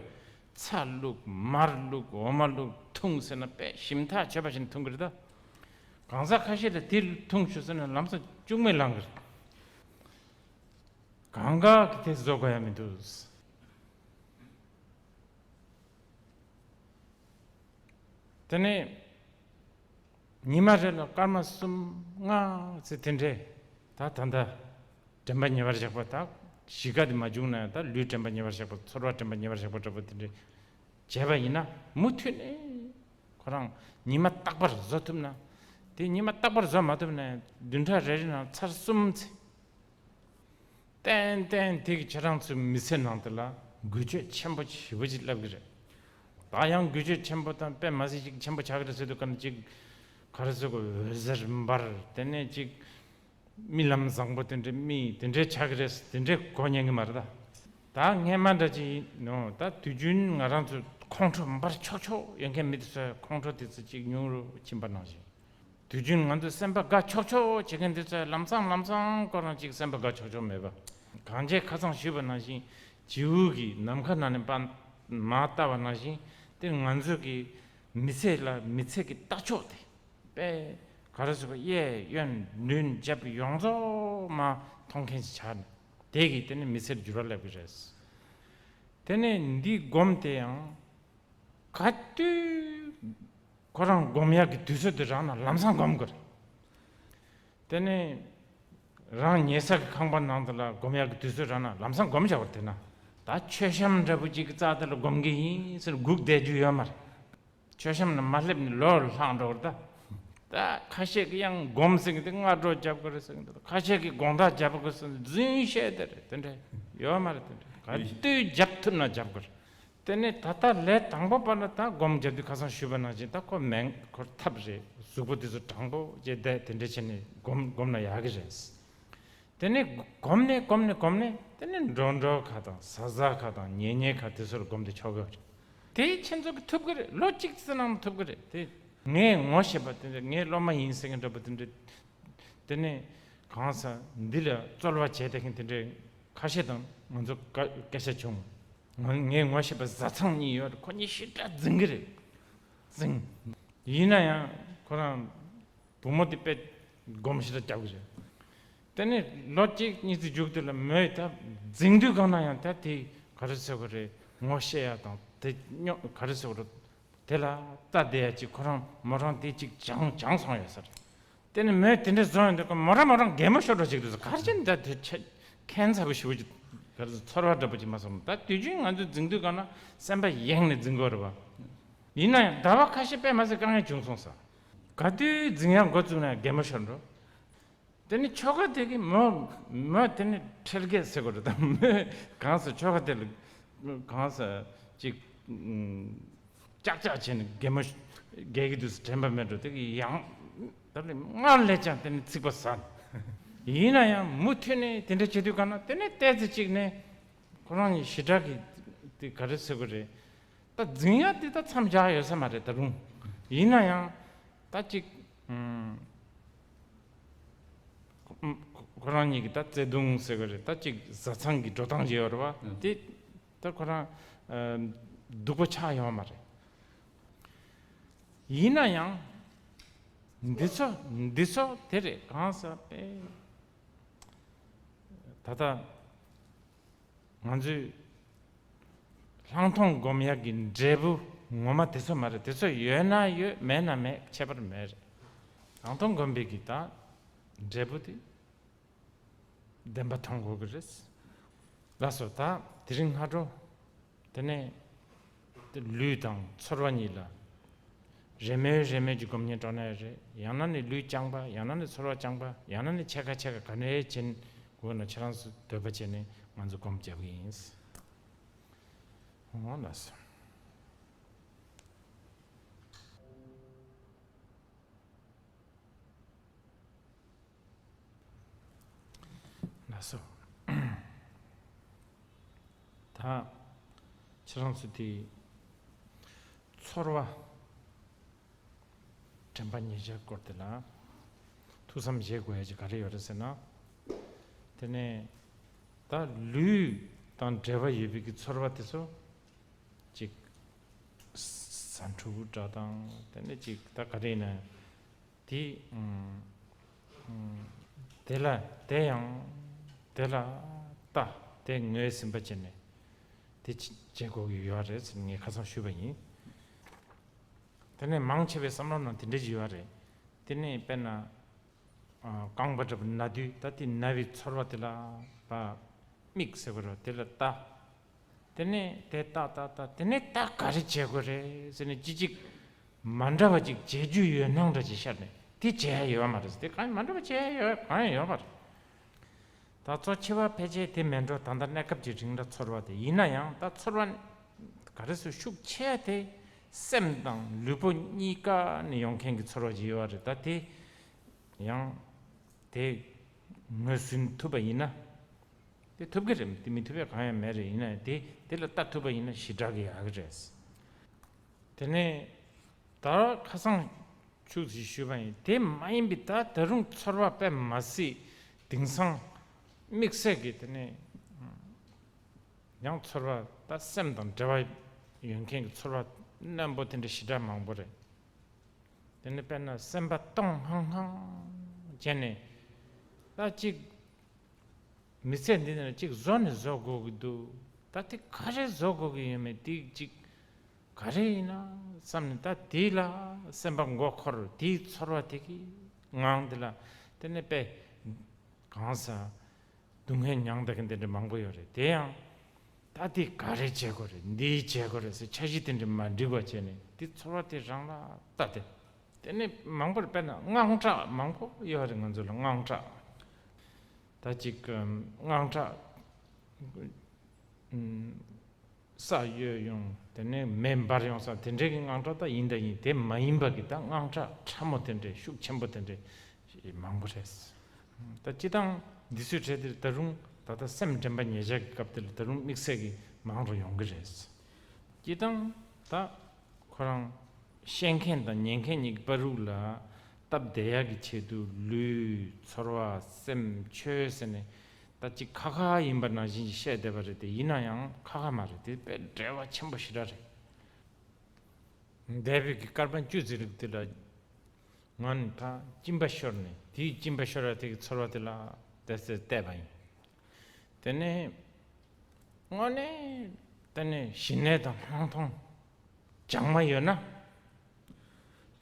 ཚྭ་བླུགས་མར་བླུགས་འོ་མ་བླུགས་འཐུང་ཟེར་ན་དཔེ་ཞིམ་ཐག་ཆོད་པ་ཞིག་འཐུང་གི་རེད་ད། གང་ཟག་ཁ་ཤས་ལ་དེ་འཐུང་ཤོག་ཟེར་ན་ལམ་སང་ལྕུག་མས་ལངས་གི་རེད། གང་ག་གི་དེ་བཟོ་དགོས་ཡ་མི་འདུག་དེ་ནས་ཉི་མ་རེ་ལ་སྐར་མ་གསུམ་ལྔ་ཙམ་དེ་འདྲས་ད་ད་ལྟ་དྲན་པ་ཉེ་བར་བཞག་པ་དང་གཞིས་ཀ་དེ་མ་བྱུང་ན་ཡང་ད་ལུས་དྲན་པ་ཉེ་བར་བཞག་པ་ཚོར་བ་དྲན་པ་ཉེ་བར་བཞག་པ་འདྲ་པོ་དེ་འདྲས་བྱས་པ་ཡིན་ན་མུ་མཐུད་ནས་ཁོ་རང་ཉི་མ་རྟག་པར་བཟོ་ཐུབ་ན། དེ་ཉི་མ་རྟག་པར་བཟོ་མ་ཐུབ་ན་ཡང་བདུན་ཕྲག་རེ་རེ་ནང་ཚར་གསུམ་ཚེ། ཏན་ཏན་དེ་གི་ཁྱེད་རང་ཚོའི་མི་ཚེ་ནང་དུ་ལ་འགུལ་སྐྱོད་ཆེན་པོ་ཞེ་པོ་ཅིག་སླེབས་ཀྱི་རེད། ད་ཡང་འགུལ་སྐྱོད་ཆེན་པོ་དང་དཔེ་མ་སྲིད་ཅིག་ཆེན་པོ་ཆགས་ཀྱི་རེད་ཟེར་དུས་ག་ནས་ཅིག་ག་རེ་ཟེར་དགོས། འོད་ཟེར་འབར། དེ་ནས་ཅིག་རྨི་ལམ་བཟང་པོ་དེ་འདྲའི་རྨི་དེ་འདྲའི་ཆགས་ཀྱི་རེད། དེ་འདྲའི་གོ་ཉན་གྱི་མ་རེད་ད། ད་སྔས་མ་འདྲ་ཅིག་ཡིན་ནོ། ད་དུས་རྒྱུན་ང་རང་ཚོ་ ཁོང་ཁྲོ་འབར་ཆོག་ཆོག་ཡོད་མཁན་མི་དེ་ཚོའི་ཁོང་ཁྲོ་དེ་ཚོ་གཅིག་ཉུང་རུ་ཕྱིན་པ་ནང་བཞིན། དུས་རྒྱུན་ང་ཚོ་སེམས་པ་དགའ་ཆོག་ཆོག་བྱེད་མཁན་དེ་ཚོ་ལམ་སང་ལམ་སང་ཁོ་རང་གཅིག་སེམས་པ་དགའ་ཆོག་ཆོག་མེད་པ། གང་བྱས་ཁ་སང་ཞུས་པ་ནང་བཞིན་བྱིའུ་གིས་ནམ་མཁའ་ནང་ནས་པ་མར་ལྟ་བ་ནང་བཞིན། དེ་ང་ཚོ་གི་མི་ཚེ་ལ་མི་ཚེ་གི་ལྟ་ཕྱོགས་དེ་དཔེ་ག་རེ་ཟེར་བ། གཡས་གཡོན་མདུན་རྒྱབ་ཡོངས་རྫོགས་མ་མཐོང་མཁན་ཞིག་ཆགས་ནས། དེ་གིས་དེ་ནི་མི་ཚེར་འགྱུར་བ་སླེབས་ཀྱི་རེད། དེ་ནས་འདི་སྒོམ་དེ་ཡང་ག་དུས་ཁོ་རང་སྒོམ་ཡག་གི་དུས་ཚོད་དེ་རག་ན་ལམ་སང་སྒོམ་དགོས་རེད། དེ་ནས་རང་ཉལ་ས་གི་ཁང་པ་ནང་དུ་ལ་སྒོམ་ཡག་གི་དུས་ཚོད་རག་ན་ལམ་སང་སྒོམ་བྱ་བར། དེ་ན་ད་མཆོད་བཤམས་འདྲ་པོ་ཅིག་གི་རྩ་དེ་ལ་སྒོམ་གི་ཡིན་ཟེར་སྒུག་བསྡད་རྒྱུ་ཡོད་མ་རེད། མཆོད་བཤམས་ནས་མ་སླེབས་ནས་ལོ་ལྷག་འགྲོ་བར་ད། ད་ཁ་ཤས་ཀྱིས་ཡང་སྒོམ་ཟེར་གྱི་འདུག་སྔ་དྲོ་རྒྱབ་དགོས་རེད་ཟེར་གྱི་འདུག་ཁ་ཤས་ཀྱིས་དགོང་དག་རྒྱབ་དགོས་ཟེར་ནས་རྫུན་བཤད་དེ་རེད། དེ་འདྲ་ཡོད་མ་རེད། དེ་འདྲ་ག་དུས་རྒྱབ་ཐུབ་ན་རྒྱབ་དགོས་རེད། དེ་ནས་ད་ལྟ་ལས་དང་པོ་པ་ལ་ད་སྒོམ་རྒྱབ་དུས་ཁ་སང་ཞུས་པ་ནང་བཞིན་ད་ཁོ་མེད་ཁོ་ཐབས་རེད། གཟུགས་པོ་དེ་ཚོ་དྲང་པོ་བྱས་བསྡད་དེ་འདྲ་བྱས་ནས་སྒོམ་སྒོམ་ན་ཡག་གི་རེད། དེ་ནས་སྒོམ་ནས་སྒོམ་ནས་སྒོམ་ནས་དེ་ནས་འགྲོ་འགྲོ་ཁ་དང་ཟ་ཟ་ཁ་དང་ཉལ་ཉལ་ཁ་དེ་ཚོར་སྒོམ་དེ་ཆོག་གི་རེད། དེ་ཁྱེད་ཚོ་གི་ཐུབ་གི་རེད། ལོ་གཅིག་ཙམ་ནང་ཐུབ་གི་རེད། དེ་ངས་ངོ་ཤེས་པ་དེ་འདྲ་ངའི་སློབ་མ་ཡིན་ཟེར་མཁན་འདྲ་པོ་དེ་འདྲ། དེ་ནས་གང་ཟག་འདི་ལ་རྩོལ་བ་བྱས་བསྡད་མཁན་དེ་འདྲའི་ཁ་ཤས་དང་ང་ཚོ་སྐད་ཆ་བྱུང་། ང་ངས་ངོ་ཤེས་པ་བཟའ་ཚང་གཉིས་ཡོད་རེད། ཁོ་གཉིས་ཞེ་དྲག་འཛིང་གི་རེད། འཛིང་། ཡིན་ན་ཡང་ཁོ་རང་བུ་མོ་དེ་དཔེ་སྒོམ་ཞེ་དྲག་རྒྱབ་གི་རེད། དེ་ནས་ལོ་གཅིག་གཉིས་ཙམ་མཇུག་དེ་ལ་མོས་ད་འཛིང་དུས་གང་ན་ཡང་ད་དེ་ག་རེ་ཟེར་དགོས་རེད། ངོ་ཤེས་ཡ་དང་དེ་སྙོ་ག་རེ་ཟེར་དགོས་རེད། དེ་ལ་ལྟ་བསྡད་ཡ་ཅིག་ཁོ་རང་མོ་རང་དེ་ཅིག་སྦྱངས་སྦྱངས་སོང་ཡོད་ས་རེད། དེ་ནས་མོས་དེ་འདྲ་བཟོ་ཡོང་དུས་ཁོ་མོ་རང་མོ་རང་གད་མོ་ཤོར་འགྲོ་ཅིག་འདུག་ཟེར། ག་རེ་བྱས་ནས་ད་དེ་ཆ་ཁྱད་མཚར་པོ་ཞེ་པོ་ཅིག་ག་རེ་ཟེར། ཚོར་བ་འདྲ་པོ་ཅིག་མ་སོང་། ད་དུས་རྒྱུན་ང་ཚོ་འཛིང་དུས་གང་ན་སེམས་པ་ཡེངས་ནས་འཛིང་དགོས་རེད་པ། ཡིན་ན་ཡང་ཟླ་བ་ཁ་ཤས་དཔེ་མ་སྲིད་དཀའ་ངལ་བྱུང་སོང་ས། ག་དུས་འཛིང་ཡག་འགོ་བཙུགས་ན་གད་མོ་ཤོར་འགྲོ། དེ་ནི་ཁྱོ་ག་དེ་གིས་མོ་མོ་དེ་ནི་ཁྲེལ་གེ་ཟེར་དགོས་རེད། ད་མོས་གང་ཟེར། ཁྱོ་ག་དེ་ལ་གང་ཟེར་ཅིག་ཨུམ་ཅག་ཅག་བྱས་ནས་གད་མོ་གད་ཀྱི་དུས་སུ་དྲན་པ་མེད་འགྲོ། དེ་གིས་ཡང་ད་ལས་སྔར་ལས་ཀྱང་དེ་ནི་ཚིག་པ་ཟ། ཡིན་ན་ཡང་མུ་མཐུད་ནས་དེ་འདྲ་བྱེད་དུས་གང་ན་དེ་ནི་ཏོག་ཙམ་ཅིག་ནས་ཁོ་རང་གི་ཞེ་དྲག་གི་དེ་ག་རེ་ཟེར་དགོས་རེད། ད་འཛིང་ཡ་དེ་ད་མཚམས་བཞག་ཡོད་ས་མ་རེད་ད་རུང་། ཡིན་ན་ཡང་ད་ཅིག་ཨུམ་ཁོ་རང་གཉིས་ཀྱི་ད་བརྩེ་དུང་ཟེར་དགོས་རེད། ད་ཅིག་བཟའ་ཚང་གི་འགྲོ་སྟངས་ཅིག་ཡོད་རེད་པ། ཨུམ། དེ་ད་ཁོ་རང་ཨ་སྡུག་པོ་ཆགས་ཡོད་མ་རེད། ཡིན་ན་ཡང་འདི་ཚོ་འདི་ཚོ་དེ་རེད། གང་ཟེར་པས་ད་ལྟ་ང་ཚོས་ལྷག་མཐོང་སྒོམ་ཡག་གི་འབྲས་བུ་ངོ་མ་དེ་ཚོ་མ་རེད། དེ་ཚོ་ཡོད་ན་ཡོད་མེད་ན་མེད་ཁྱད་པར་མེད་རེད། ལྷག་མཐོང་སྒོམ་པའི་གི་ད་འབྲས་བུ་དེ་བདེན་པ་མཐོང་དགོས་ཀྱི་རེད། ལགས་སོ། ད་དེ་རིང་སྔ་དྲོ་དེ་ནས་ལུས་དང་ཚོར་བ་གཉིས་ལ་རེས་མོས་རེས་མོས་ཀྱི་སྒོམ་ཉེན་སྤྲོ་ན་ཡང་རེད། ཡང་ན་ནི་ལུས་རྐྱང་པ། ཡང་ན་ནི་ཚོར་བ་རྐྱང་པ། ཡང་ན་ནི་ཕྱེད་ཀ་ཕྱེད་ཀ་ག་འདྲ་བྱེད་དགོས་ན་ཁྱེད་རང་ཚོ་འདོད་པ་བྱས་ནས་ང་ཚོ་སྒོམ་རྒྱག་གི་ཡིན། འོ་ལགས་སོ། ལགས་སོ། ད་ཁྱེད་རང་ཚོ་དེ་ཚོར་བ་དྲན་པ་ཉེར་བཞག་སྐོར་དེ་ལ་ཐུགས་བསམ་བཞེས་དགོས་ཡ་ཅིག་ག་རེ་ཡོད་རེད་ཟེར་ན། དེ་ནས་ད་ལུས་དང་འབྲེལ་བ་ཡོད་པའི་གི་ཚོར་བ་དེ་ཚོ་ཅིག་ཟ་འཕྲུག་འདྲ་དང་། དེ་ནས་ཅིག་ད་ག་རེ་ཡིན་ན། དེ་ཨུམ་ཨུམ་དེ་ལ་དེ་ཡང་དེ་ལ་ལྟ། དེ་ངོས་ཟིན་པ་བྱས་ནས་དེ་བྱེད་དགོས་ཀྱི་ཡོད་རེད་ཟེར་ངས་ཁ་སང་ཞུས་པ་ཡིན། དེ་ནས་མང་ཆེ་བའི་བསམ་བློ་ནང་དེ་འདྲ་ཞིག་ཡོད་རེད། དེ་ནས་དཔེར་ན་ཨ་རྐང་པ་འདྲ་པོ་ན་དུས་ད་དེ་ན་བའི་ཚོར་བ་དེ་ལ་ཕར་དམིགས་ཟེར་དགོས་རེད། དེ་ལ་ལྟ། དེ་ནས་དེ་ལྟ་ལྟ་ལྟ། དེ་ནས་ད་ག་རེ་བྱེད་དགོས་རེད་ཟེར་ནས་ཅི་ཅིག་མ་འདྲ་བ་ཅིག་བྱེད་རྒྱུ་ཡོད་སྣང་འདྲ་ཅིག་ཤར་ནས་དེ་བྱེད་ཡ་ཡོད་མ་རེད། དེ་གང་མ་འདྲ་བ་བྱེད་ཡ་ཡོད་གང་ཡང་ཡོད་མ་རེད། ད་གཙོ་ཆེ་བ་ཕལ་ཆེར་དེ་མེད་འགྲོ། ད་ལྟ་གནས་སྐབས་ཀྱི་རིང་ལ་ཚོར་བ་དེ་ཡིན་ན་ཡང་ད་ཚོར་བ་ག་རེ་ཟེར་ཤུགས་ཆེ་དེ་སེམས་དང་ལུས་པོ་གཉིས་ཀ་ནས་ཡོང་མཁན་གྱི་ཚོར་བ་ཅིག་ཡོད་པ་རེད། ད་དེ་ཡང་དེ་ངོས་ཟིན་ཐུབ་པ་ཡིན་ན། དེ་ཐུབ་ཀྱི་རེད། དེ་མི་ཐུབ་ཡ་གང་ཡང་མེད་རེད། ཡིན་ན་ཡང་དེ་དེ་ལ་ལྟ་ཐུབ་པ་ཡིན་ན་ཞེ་དྲག་གི་ཡག་གི་རེད། དེ་ནས་ད་ཁ་སང་ཆུ་ཞིག་ཞུས་པ་ཡིན། དེ་མ་ཡིན་པའི་ད་ད་རུང་ཚོར་བ་དཔེ་མ་སྲིད་དེང་སང་དམིགས་བསལ་གྱི་དེ་ནས་ཡང་ཚོར་བ་ད་སེམས་དང་འབྲེལ་བ་ཡོད་མཁན་གྱི་ཚོར་བ་རྣོན་པོ་དེ་འདྲ་ཞེ་དྲག་མང་པོ་རེད། དེ་ནས་དཔེར་ན་སེམས་པ་སྟོང་ཧང་ཧང་བྱས་ནས་ད་ཅིག་མི་ཚེ་འདི་ནས་ཅིག་བཟོ་ནས་བཟོ་དགོས་ཀྱི་འདུག་ད་དེ་ག་རེ་བཟོ་དགོས་ཀྱི་ཡོད་མེད་དེ་ཅིག་ག་རེ་ཡིན་ན་བསམ་ནས་ད་དེ་ལ་སེམས་པ་མགོ་འཁོར། དེའི་ཚོར་བ་དེ་གི་ངང་དེ་ལ་དེ་ནས་དཔེ་གང་ཟག་སྡུག་བསྔལ་མྱངས་བསྡད་མཁན་དེ་འདྲ་མང་པོ་ཡོད་རེད། དེ་ཡང་ད་དེ་ག་རེ་བྱེད་དགོས་རེད། འདི་བྱེད་དགོས་རེད་ཟེར་འཆར་གཞི་དེ་འདྲ་མ་འགྲིག་པ་བྱས་ནས་དེ་ཚོར་བ་དེ་རང་ལ་ལྟ་སྟེ། དེ་ནས་མང་པོར་དཔེར་ན་དངངས་སྐྲག་མང་པོ་ཡོད་རེད། ང་ཚོ་ལ་དངངས་སྐྲག་ད་ཅིག་དངངས་སྐྲག་ས་གཡོས་ཡོང་། དེ་ནས་མེ་འབར་ཡོང་ས་དེ་འདྲའི་གི་དངངས་སྐྲག་ད་ཡིན་ད་ཡིན། དེ་མ་ཡིན་པ་གི་ད་དངངས་སྐྲག་ཕྲ་མོ་དེ་འདྲའི་ཤུགས་ཆེན་པོ་དེ་འདྲའི་མང་པོ་རེད། ད་སྤྱི་བཏང་འདི་ཚོའི་གྲས་དེར་ད་རུང་ད་ལྟ་སེམས་དྲན་པ་ཉེར་བཞག་གི་སྐབས་དེ་ལ་ད་རུང་དམིགས་བསལ་གྱི་མང་རུ་ཡོང་གི་རེད། སྤྱི་བཏང་ད་ཁོ་རང་ཤེས་མཁན་དང་ཉན་མཁན་གཉིས་ཀྱི་བར་རུ་ལ་སྟབས་བདེ་ཡག་གི་ཆེད་དུ་ལུས་ཚོར་བ་སེམས་ཆོས་ཟེར་ནས་ད་ཅིག་ཁ་ཁ་ཡིན་པ་ནང་བཞིན་ཅིག་བཤད་བསྡད་པ་རེད་དེ། ཡིན་ན་ཡང་ཁ་ཁ་མ་རེད། དེ་དཔེ་འབྲེལ་བ་ཆེན་པོ་ཞེ་དྲག་རེད། འདས་པའི་གི་སྐར་མ་བཅུ་ཙམ་རིང་དེ་ལ་ང་ནི་ད་གཅིན་པ་ཤོར་ནས་དེའི་གཅིན་པ་ཤོར་བ་དེ་གི་ཚོར་བ་དེ་ལ་དེ་ཚེ་བལྟས་པ་ཡིན། དེ་ནས་དངོས་གནས་དེ་ནས་ཞི་གནས་དང་སྣང་སྟོང་སྦྱང་མ་ཡོད་ན།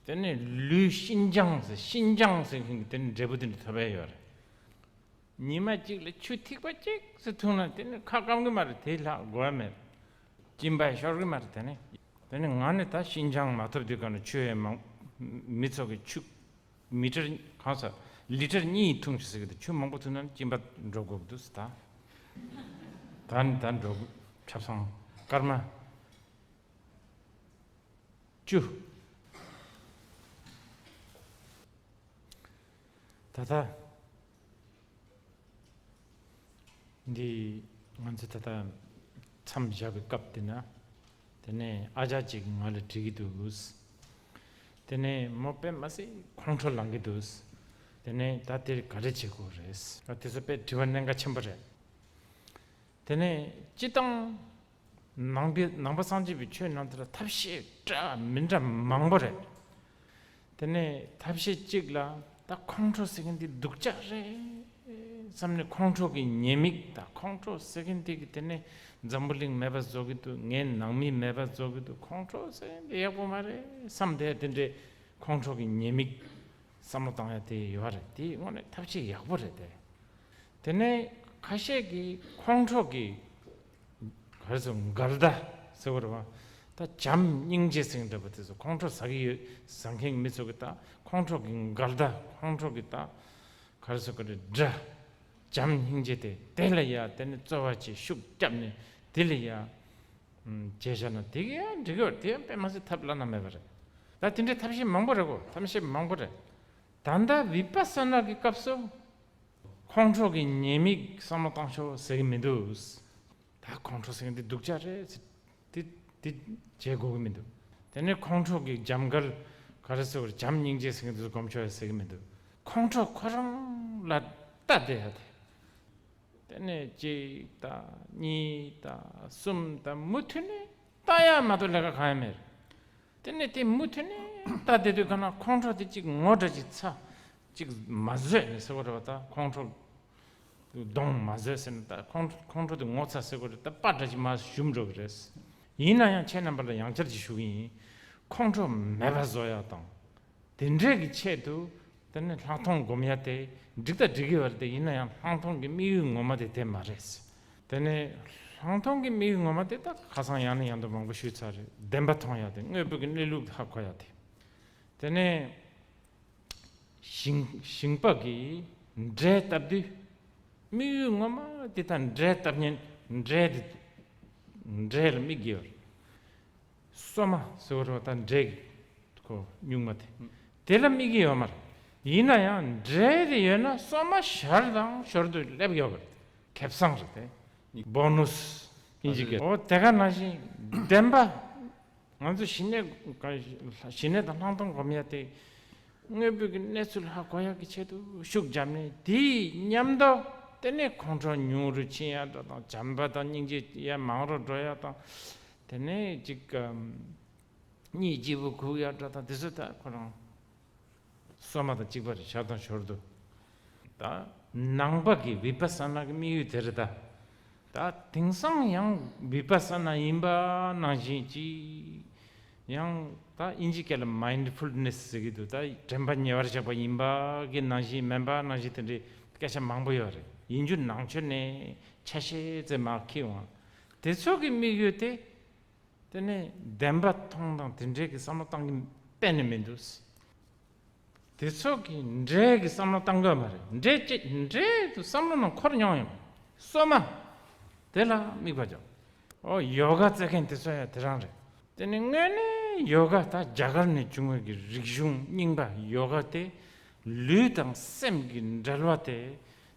དེ་ནས་ལུས་ཤིན་སྦྱངས་ཟེར་ཤིན་སྦྱངས་ཟེར་མཁན་གྱི་དེ་ནས་འབྲས་བུ་དེ་འདྲ་ཐོབ་ཡ་ཡོད་རེད། ཉི་མ་གཅིག་ལ་ཆུ་ཐིགས་པ་གཅིག་ཙམ་འཐུང་ན་དེ་ནི་ཁ་སྐམ་གི་མ་རེད། དེ་ལྷག་དགོས་ཡ་མེད། གཅིན་པ་ཤོར་གི་མ་རེད། དེ་ནི་དེ་ནི་ང་ནི་ད་ཤིན་སྦྱངས་མ་ཐོབ་དུས་ག་ནས་ཆུ་ཡང་མང་། མི་ཚོ་གི་ཆུ་མི་ཊར་གང་ས་ལི་ཊར་གཉིས་འཐུང་ཤིག་ཟེར་གི་འདུག་ཆུ་མང་པོ་འཐུང་ན་ནི་གཅིན་པ་འགྲོ་དགོས་ཀྱི་འདུག་ཟེར། ད་ད་ནི་ད་འགྲོ་དགོས། ཆབ་གསང་སྐར་མ་བཅུ། ད་ལྟ་འདི་ང་ཚོ་ད་ལྟ་མཚམས་བཞག་པའི་སྐབས་དེ་ན། དེ་ནས་ཨ་ཅག་ཅིག་ང་ལ་འདྲི་གི་འདུག་དེ་ནས་མོ་དཔེ་མ་སྲིད་ཁོང་ཁྲོ་ལངས་གི་འདུག་དེ་ནས་ད་དེར་ག་རེ་བྱེད་དགོས་རེད། ད་དེ་ཚོ་དཔེ་དྲི་བ་གནད་འགག་ཆེན་པོ་རེད། དེ་ནས་སྤྱི་བཏང་ནང་པའི་ནང་པ་སངས་རྒྱས་པའི་ཆོས་ནང་དུ་ལ་ཐབས་ཤེས་འདྲ་མི་འདྲ་མང་པོ་རེད། དེ་ནས་ཐབས་ཤེས་གཅིག་ལ་ད་ཁོང་ཁྲོ་ཟེར་མཁན་དེ་སྡུག་ཅག་རེད་བསམ་ནས་ཁོང་ཁྲོ་གི་ཉེས་དམིགས། ད་ཁོང་ཁྲོ་ཟེར་མཁན་དེ་གི་དེ་ནས་འཛམ་བུ་གླིང་མེད་པ་བཟོ་གི་འདུག་ངའི་ནང་མི་མེད་པ་བཟོ་གི་འདུག་ཁོང་ཁྲོ་ཟེར་མཁན་དེ་ཡག་པོ་མ་རེད་བསམ་བསྡད་དེ་འདྲའི་ཁོང་ཁྲོ་གི་ཉེས་དམིགས་བསམ་བློ་བཏང་ཡ་དེ་ཡོད་རེད། དེ་དངོས་གནས་ཐབས་ཤེས་ཡག་པོ་རེད་དེ། དེ་ནས་ཁ་ཤས་ཀྱིས་ཁོང་ཁྲོ་གི་ག་རེ་ཟེར་འགལ་ཟླ་ཟེར་བ་རེད་བ། ད་བྱམས་སྙིང་རྗེ་ཟེར་འདྲ་པོ་དེ་ཚོ་ཁོང་ཁྲོ་ཟ་གི་ཡོད་ཟ་མཁན་གྱི་མི་ཚོ་གི་ད་ཁོང་ཁྲོ་གི་འགལ་ཟླ་ཁོང་ཁྲོ་གི་ད་ག་རེ་ཟེར་ག་རེ་དགྲ་བྱམས་སྙིང་རྗེ་དེ་དེ་ལ་ཡ་དེ་ནི་རྩོལ་བ་བྱེད་ཤུགས་བརྒྱབ་ནས་དེ་ལ་ཡ་བྱས་བཞག་ན་དེ་གི་ཡང་འགྲིག་གི་ཡོད་རེད། དེ་ཡང་དཔེ་མ་སྲིད་ཐབས་བླ་ན་མེད་པ་རེད། ད་དེ་འདྲའི་ཐབས་ཤེས་མང་པོ་རེད་གོ་ཐབས་ཤེས་མང་པོ་རེད། ད་ལྟ་བི་པ་ས་ན་གི་སྐབས་སུ། ཁོང་ཁྲོ་གི་ཉེས་དམིགས་བསམ་བློ་བཏང་ཤོག་ཟེར་གི་མི་འདུག་ད་ཁོང་ཁྲོ་ཟེར་གི་འདི་སྡུག་ཅག་རེད་ཟེར། འདི་འདི་བྱེད་དགོས་གི་མི་འདུག་དེ་ནས་ཁོང་ཁྲོ་གི་འཇམ་དཀར་ག་རེ་ཟེར་བར་བྱམས་སྙིང་རྗེ་ཟེར་གི་འདི་ཚོ་སྒོམ་ཆོག་ཡ་ཟེར་གི་མི་འདུག་ཁོང་ཁྲོ་ཁོ་རང་ལ་ལྟ་བསྡད་ཡ་དེ། དེ་ནས་གཅིག་དང་གཉིས་དང་གསུམ་དང་མུ་མཐུད་ནས་ལྟ་ཡ་མ་གཏོགས་ལས་ཀ་གང་ཡང་མེད། དེ་ནས་དེ་མུ་མཐུད་ནས་ལྟ་བསྡད་དུས་ག་ན་ཁོང་ཁྲོ་དེ་གཅིག་ངོ་འདྲ་གཅིག་ཚ་གཅིག་མ་བཟོད་ནས་ཟེར་བ་རེད་བ། ད་ཁོང་ཁྲོ་གདོང་མ་བཟོད་ཟེར་ནས་ད་ཁོང་ཁོང་ཁྲོ་དེ་ངོ་ཚ་ཟེར་བ་རེད། ད་པ་འདྲ་གཅིག་མ་ཞུམ་འགྲོ་གི་རེད། ཡིན་ན་ཡང་ཁྱེད་རྣམ་པ་ལ་ཡང་བསྐྱར་གྱིས་ཞུ་གི་ཡིན། ཁོང་ཁྲོ་མེད་པ་བཟོ་ཡ་དང་། དེ་འདྲས་ཀྱི་ཆེད་དུ་དེ་ནི་ལྷག་མཐོང་སྒོམ་ཡ་དེ་འགྲིག་ད་འགྲིག་གི་ཡོད་རེད་དེ། ཡིན་ན་ཡང་ལྷག་མཐོང་གི་དམིགས་ཡུལ་ངོ་མ་དེ་དེ་མ་རེད། དེ་ནི་ལྷག་མཐོང་གི་དམིགས་ཡུལ་ངོ་མ་དེ་ད་ཁ་སང་ཡང་ནས་ཡང་དུ་མང་པོ་ཞུས་ཚར་རེད། བདེན་པ་མཐོང་ཡ་དེ་དངོས་པོ་གི་གནས་ལུགས་ཧ་གོ་ཡ་དེ། དེ་ནས་ཞིང་ཞིང་པ་གིས་འབྲས་བཏབ་དུས་དམིགས་ཡུལ་ངོ་མ་དེ་ད་འབྲས་བཏབ་མཁན་འབྲས་དེ་འབྲས་ལ་དམིགས་ཀྱི་ཡོད་རེད། སོ་མ་ཟེར་བ་རེད་བ། ད་འབྲས་ཀྱི་ཁོ་སྨྱུག་མ་དེ། དེ་ལ་དམིགས་ཀྱི་ཡོད་མ་རེད། ཡིན་ན་ཡང་འབྲས་དེ་ཡོད་ན་སོ་མ་ཞར་དང་ཞོར་དུ་སླེབས་ཡོད་པ་རེད། ཁེ་བཟང་རེད་དེ། བོ་ནུས་ཨིན་ཇི་སྐད། འོ་དེ་ག་ནང་བཞིན་བདེན་པ་ ང་ཚོ་ཞི་གནས་ཞི་གནས་དང་ལྷག་མཐོང་སྒོམ་ཡ་དེ། དངོས་པོའི་གི་གནས་ཚུལ་ཧ་གོ་ཡག་གི་ཆེད་དུ་ཤུགས་བརྒྱབ་ནས། དེའི་མཉམ་དུ་དེ་ནས་ཁོང་ཁྲོ་ཉུང་རུ་ཕྱིན་ཡག་འདྲ་དང་། བྱམས་པ་དང་སྙིང་རྗེ་ཡར་མང་རུ་འགྲོ་ཡག་དང་། དེ་ནས་ཅིག་གཉིད་སྐྱིད་པོ་ཁུག་ཡག་འདྲ་དང་། དེ་ཚོ་ད་ཁོ་རང་སོ་མ་དང་གཅིག་པ་རེད། ཞར་དང་ཞོར་དུ། ད་ནང་པ་གི་བི་པ་ས་ན་གི་དམིགས་ཡུལ་དེ་རེད་ད། ད་དེང་སང་ཡང་བི་པ་ས་ན་ཡིན་པ་ནང་བཞིན་ཅིག། ཡང་ད་དབྱིན་ཇི་སྐད་ལ་མའིན་ཌི་ཕུལ་ནེ་སི་ཟེར་གྱི་འདུག། ད་དྲན་པ་ཉེ་བར་བཞག་པ་ཡིན་པ་གི་ནང་བཞིན་མིན་པ་ནང་བཞིན་དེ་འདྲའི་སྐད་ཆ་མང་པོ་ཡོད་རེད། ཡིན་རྒྱུ་ནང་ཆོས་ནས་ཆ་ཤས་ཙམ་མར་འཁྱེར་འོང་། དེ་ཚོ་གི་དམིགས་ཡུལ་དེ། དེ་ནས་བདེན་པ་མཐོང་དང་དེ་འདྲའི་གི་བསམ་བློ་བཏང་གི་གཏན་ནས་མི་འདུག། དེ་ཚོ་གི་འདྲའི་གི་བསམ་བློ་བཏང་དགོས་མ་རེད། འདྲའི་ཅི་འདྲའི་དུ་བསམ་བློ་ནང་འཁོར་མྱོང་ཡོང་། སོ་མ་དེ་ལ་དམིགས་པ་འཇོག། ཨོ་ཡོ་ག་རྩེ་མཁན་དེ་ཚོ་ཡང་དེ་རང་རེད། དེ་ནི་དངོས་གནས་ཡོ་ག་ད་རྒྱ་གར་ནས་བྱུང་བའི་གི་རིག་གཞུང་རྙིང་པ་ཡོ་ག་དེ། ལུས་དང་སེམས་ཀྱི་འབྲེལ་བ་དེ་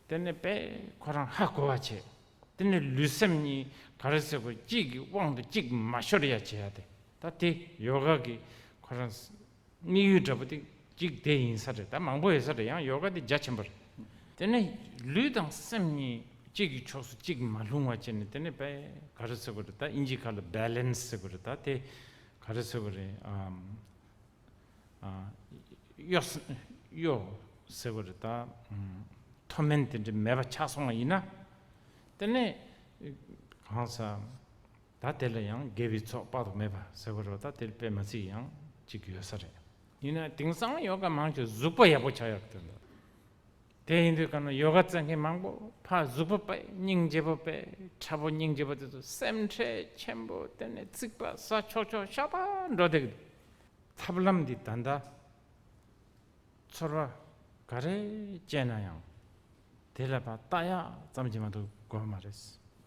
དེ་ནི་དཔེ་ཁོ་རང་ཧ་གོ་བ་བྱས། དེ་ནི་ལུས་སེམས་གཉིས་ག་རེ་ཟེར་དགོས། གཅིག་གི་དབང་དུ་གཅིག་མ་ཤོར་ཡ་བྱེད་ཡ་དེ། ད་དེ་ཡོ་ག་གི་ཁོ་རང་དམིགས་ཡུལ་འདྲ་པོ་དེ་གཅིག་དེ་ཡིན་ས་རེད། ད་མང་པོ་ཡོད་ས་རེད། ཡང་ཡོ་ག་དེ་རྒྱ་ཆེན་པོ་རེད། དེ་ནི་ལུས་དང་སེམས་གཉིས་གཅིག་གི་ཕྱོགས་སུ་གཅིག་མ་ལྷུང་བ་བྱས་ནས། དེ་ནི་དཔེ་ག་རེ་ཟེར་དགོས་རེད། ད་དབྱིན་ཇི་སྐད་ལ་བེ་ལེན་སི་ཟེར་དགོས་རེད། ད་དེ་ག་རེ་ཟེར་དགོས་རེད། ཨམ། ཨ། གཡོ་ས་གཡོ་ཟེར་དགོས་རེད་ད། ཨམ། མཐོ་དམན་དེ་འདྲ་མེད་པ་ཆགས་སོང་བ་ཡིན་ན། དེ་ནས་གང་ཟག་ད་དེ་ལ་ཡང་དགེ་བའི་ཚོགས་དཔག་ཏུ་མེད་པ་ཟེར་དགོས་རེད་ད། དེ་དཔེ་མ་སྲིད་ཡང་གཅིག་ཡོད་ས་རེད། ཡིན་ན་དེང་སང་ཡོ་ག་མང་ཆེ་གཟུགས་པོ་ཡག་པོ་ཆགས་ཡག་དོན་དག། དེ་ཡིན་དུས་ག་ན་ཡོ་ག་རྩེ་མཁན་མང་པོ་ཕར་གཟུགས་པོ་དཔེ་སྙིང་རྗེ་པོ་དཔེ་ཕྲ་པོ་སྙིང་རྗེ་པོ་དེ་ཚོ་སེམས་ཁྲལ་ཆེན་པོ། དེ་ནས་ཚིག་པ་ཟ་ཆོག་ཆོག་ཤ་སྟག་འགྲོ་བསྡད་ཀྱི་འདུག། ཐབས་ལམ་འདི་ད་ལྟ་ཚོར་བ་ག་རེ་སྐྱེས་ན་ཡང་དེ་ལ་ཕར་ལྟ་ཡག་ཙམ་གྱིས་མ་གཏོགས་དགོས་མ་རེད།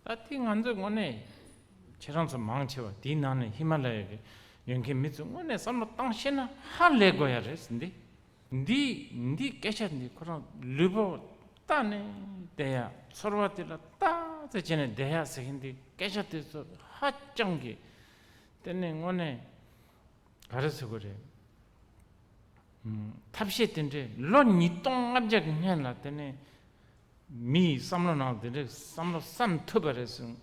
ད་དེ་ང་ཚོས་དངོས་གནས་ཁྱེད་རང་ཚོ་མང་ཆེ་བ་དེའི་ནང་ནས་ཧི་མ་ལ་ཡ་གི་ཡོད་མཁན་མི་ཚོས་དངོས་གནས་བསམ་བློ་བཏང་ཤེས་ན་ཧ་ལས་དགོས་ཡ་རེད་འདི། འདི་འདི་སྐད་ཆ་འདི་ཁོ་རང་ལུས་པོ་ལྟ་ནས་བསྡད་ཡ། ཚོར་བ་དེ་ལ་ལྟ་ཙམ་བྱས་ནས་བསྡད་ཡ་ཟེར་མཁན་འདི་སྐད་ཆ་དེ་ཚོ་ཧ་ཅང་གི་དེ་ནས་དངོས་གནས་ག་རེ་ཟེར་དགོས་རེད། ཐབས་ཤེས་དེ་འདྲས་ལོ་ཉིས་སྟོང་ལྔ་བརྒྱ་གི་སྔོན་ལ་དེ་ནས་མི་ཡི་བསམ་བློ་ནང་དེ་འདྲས་བསམ་བློ་བསམ་ཐུབ་པ་རེད་ཟེར།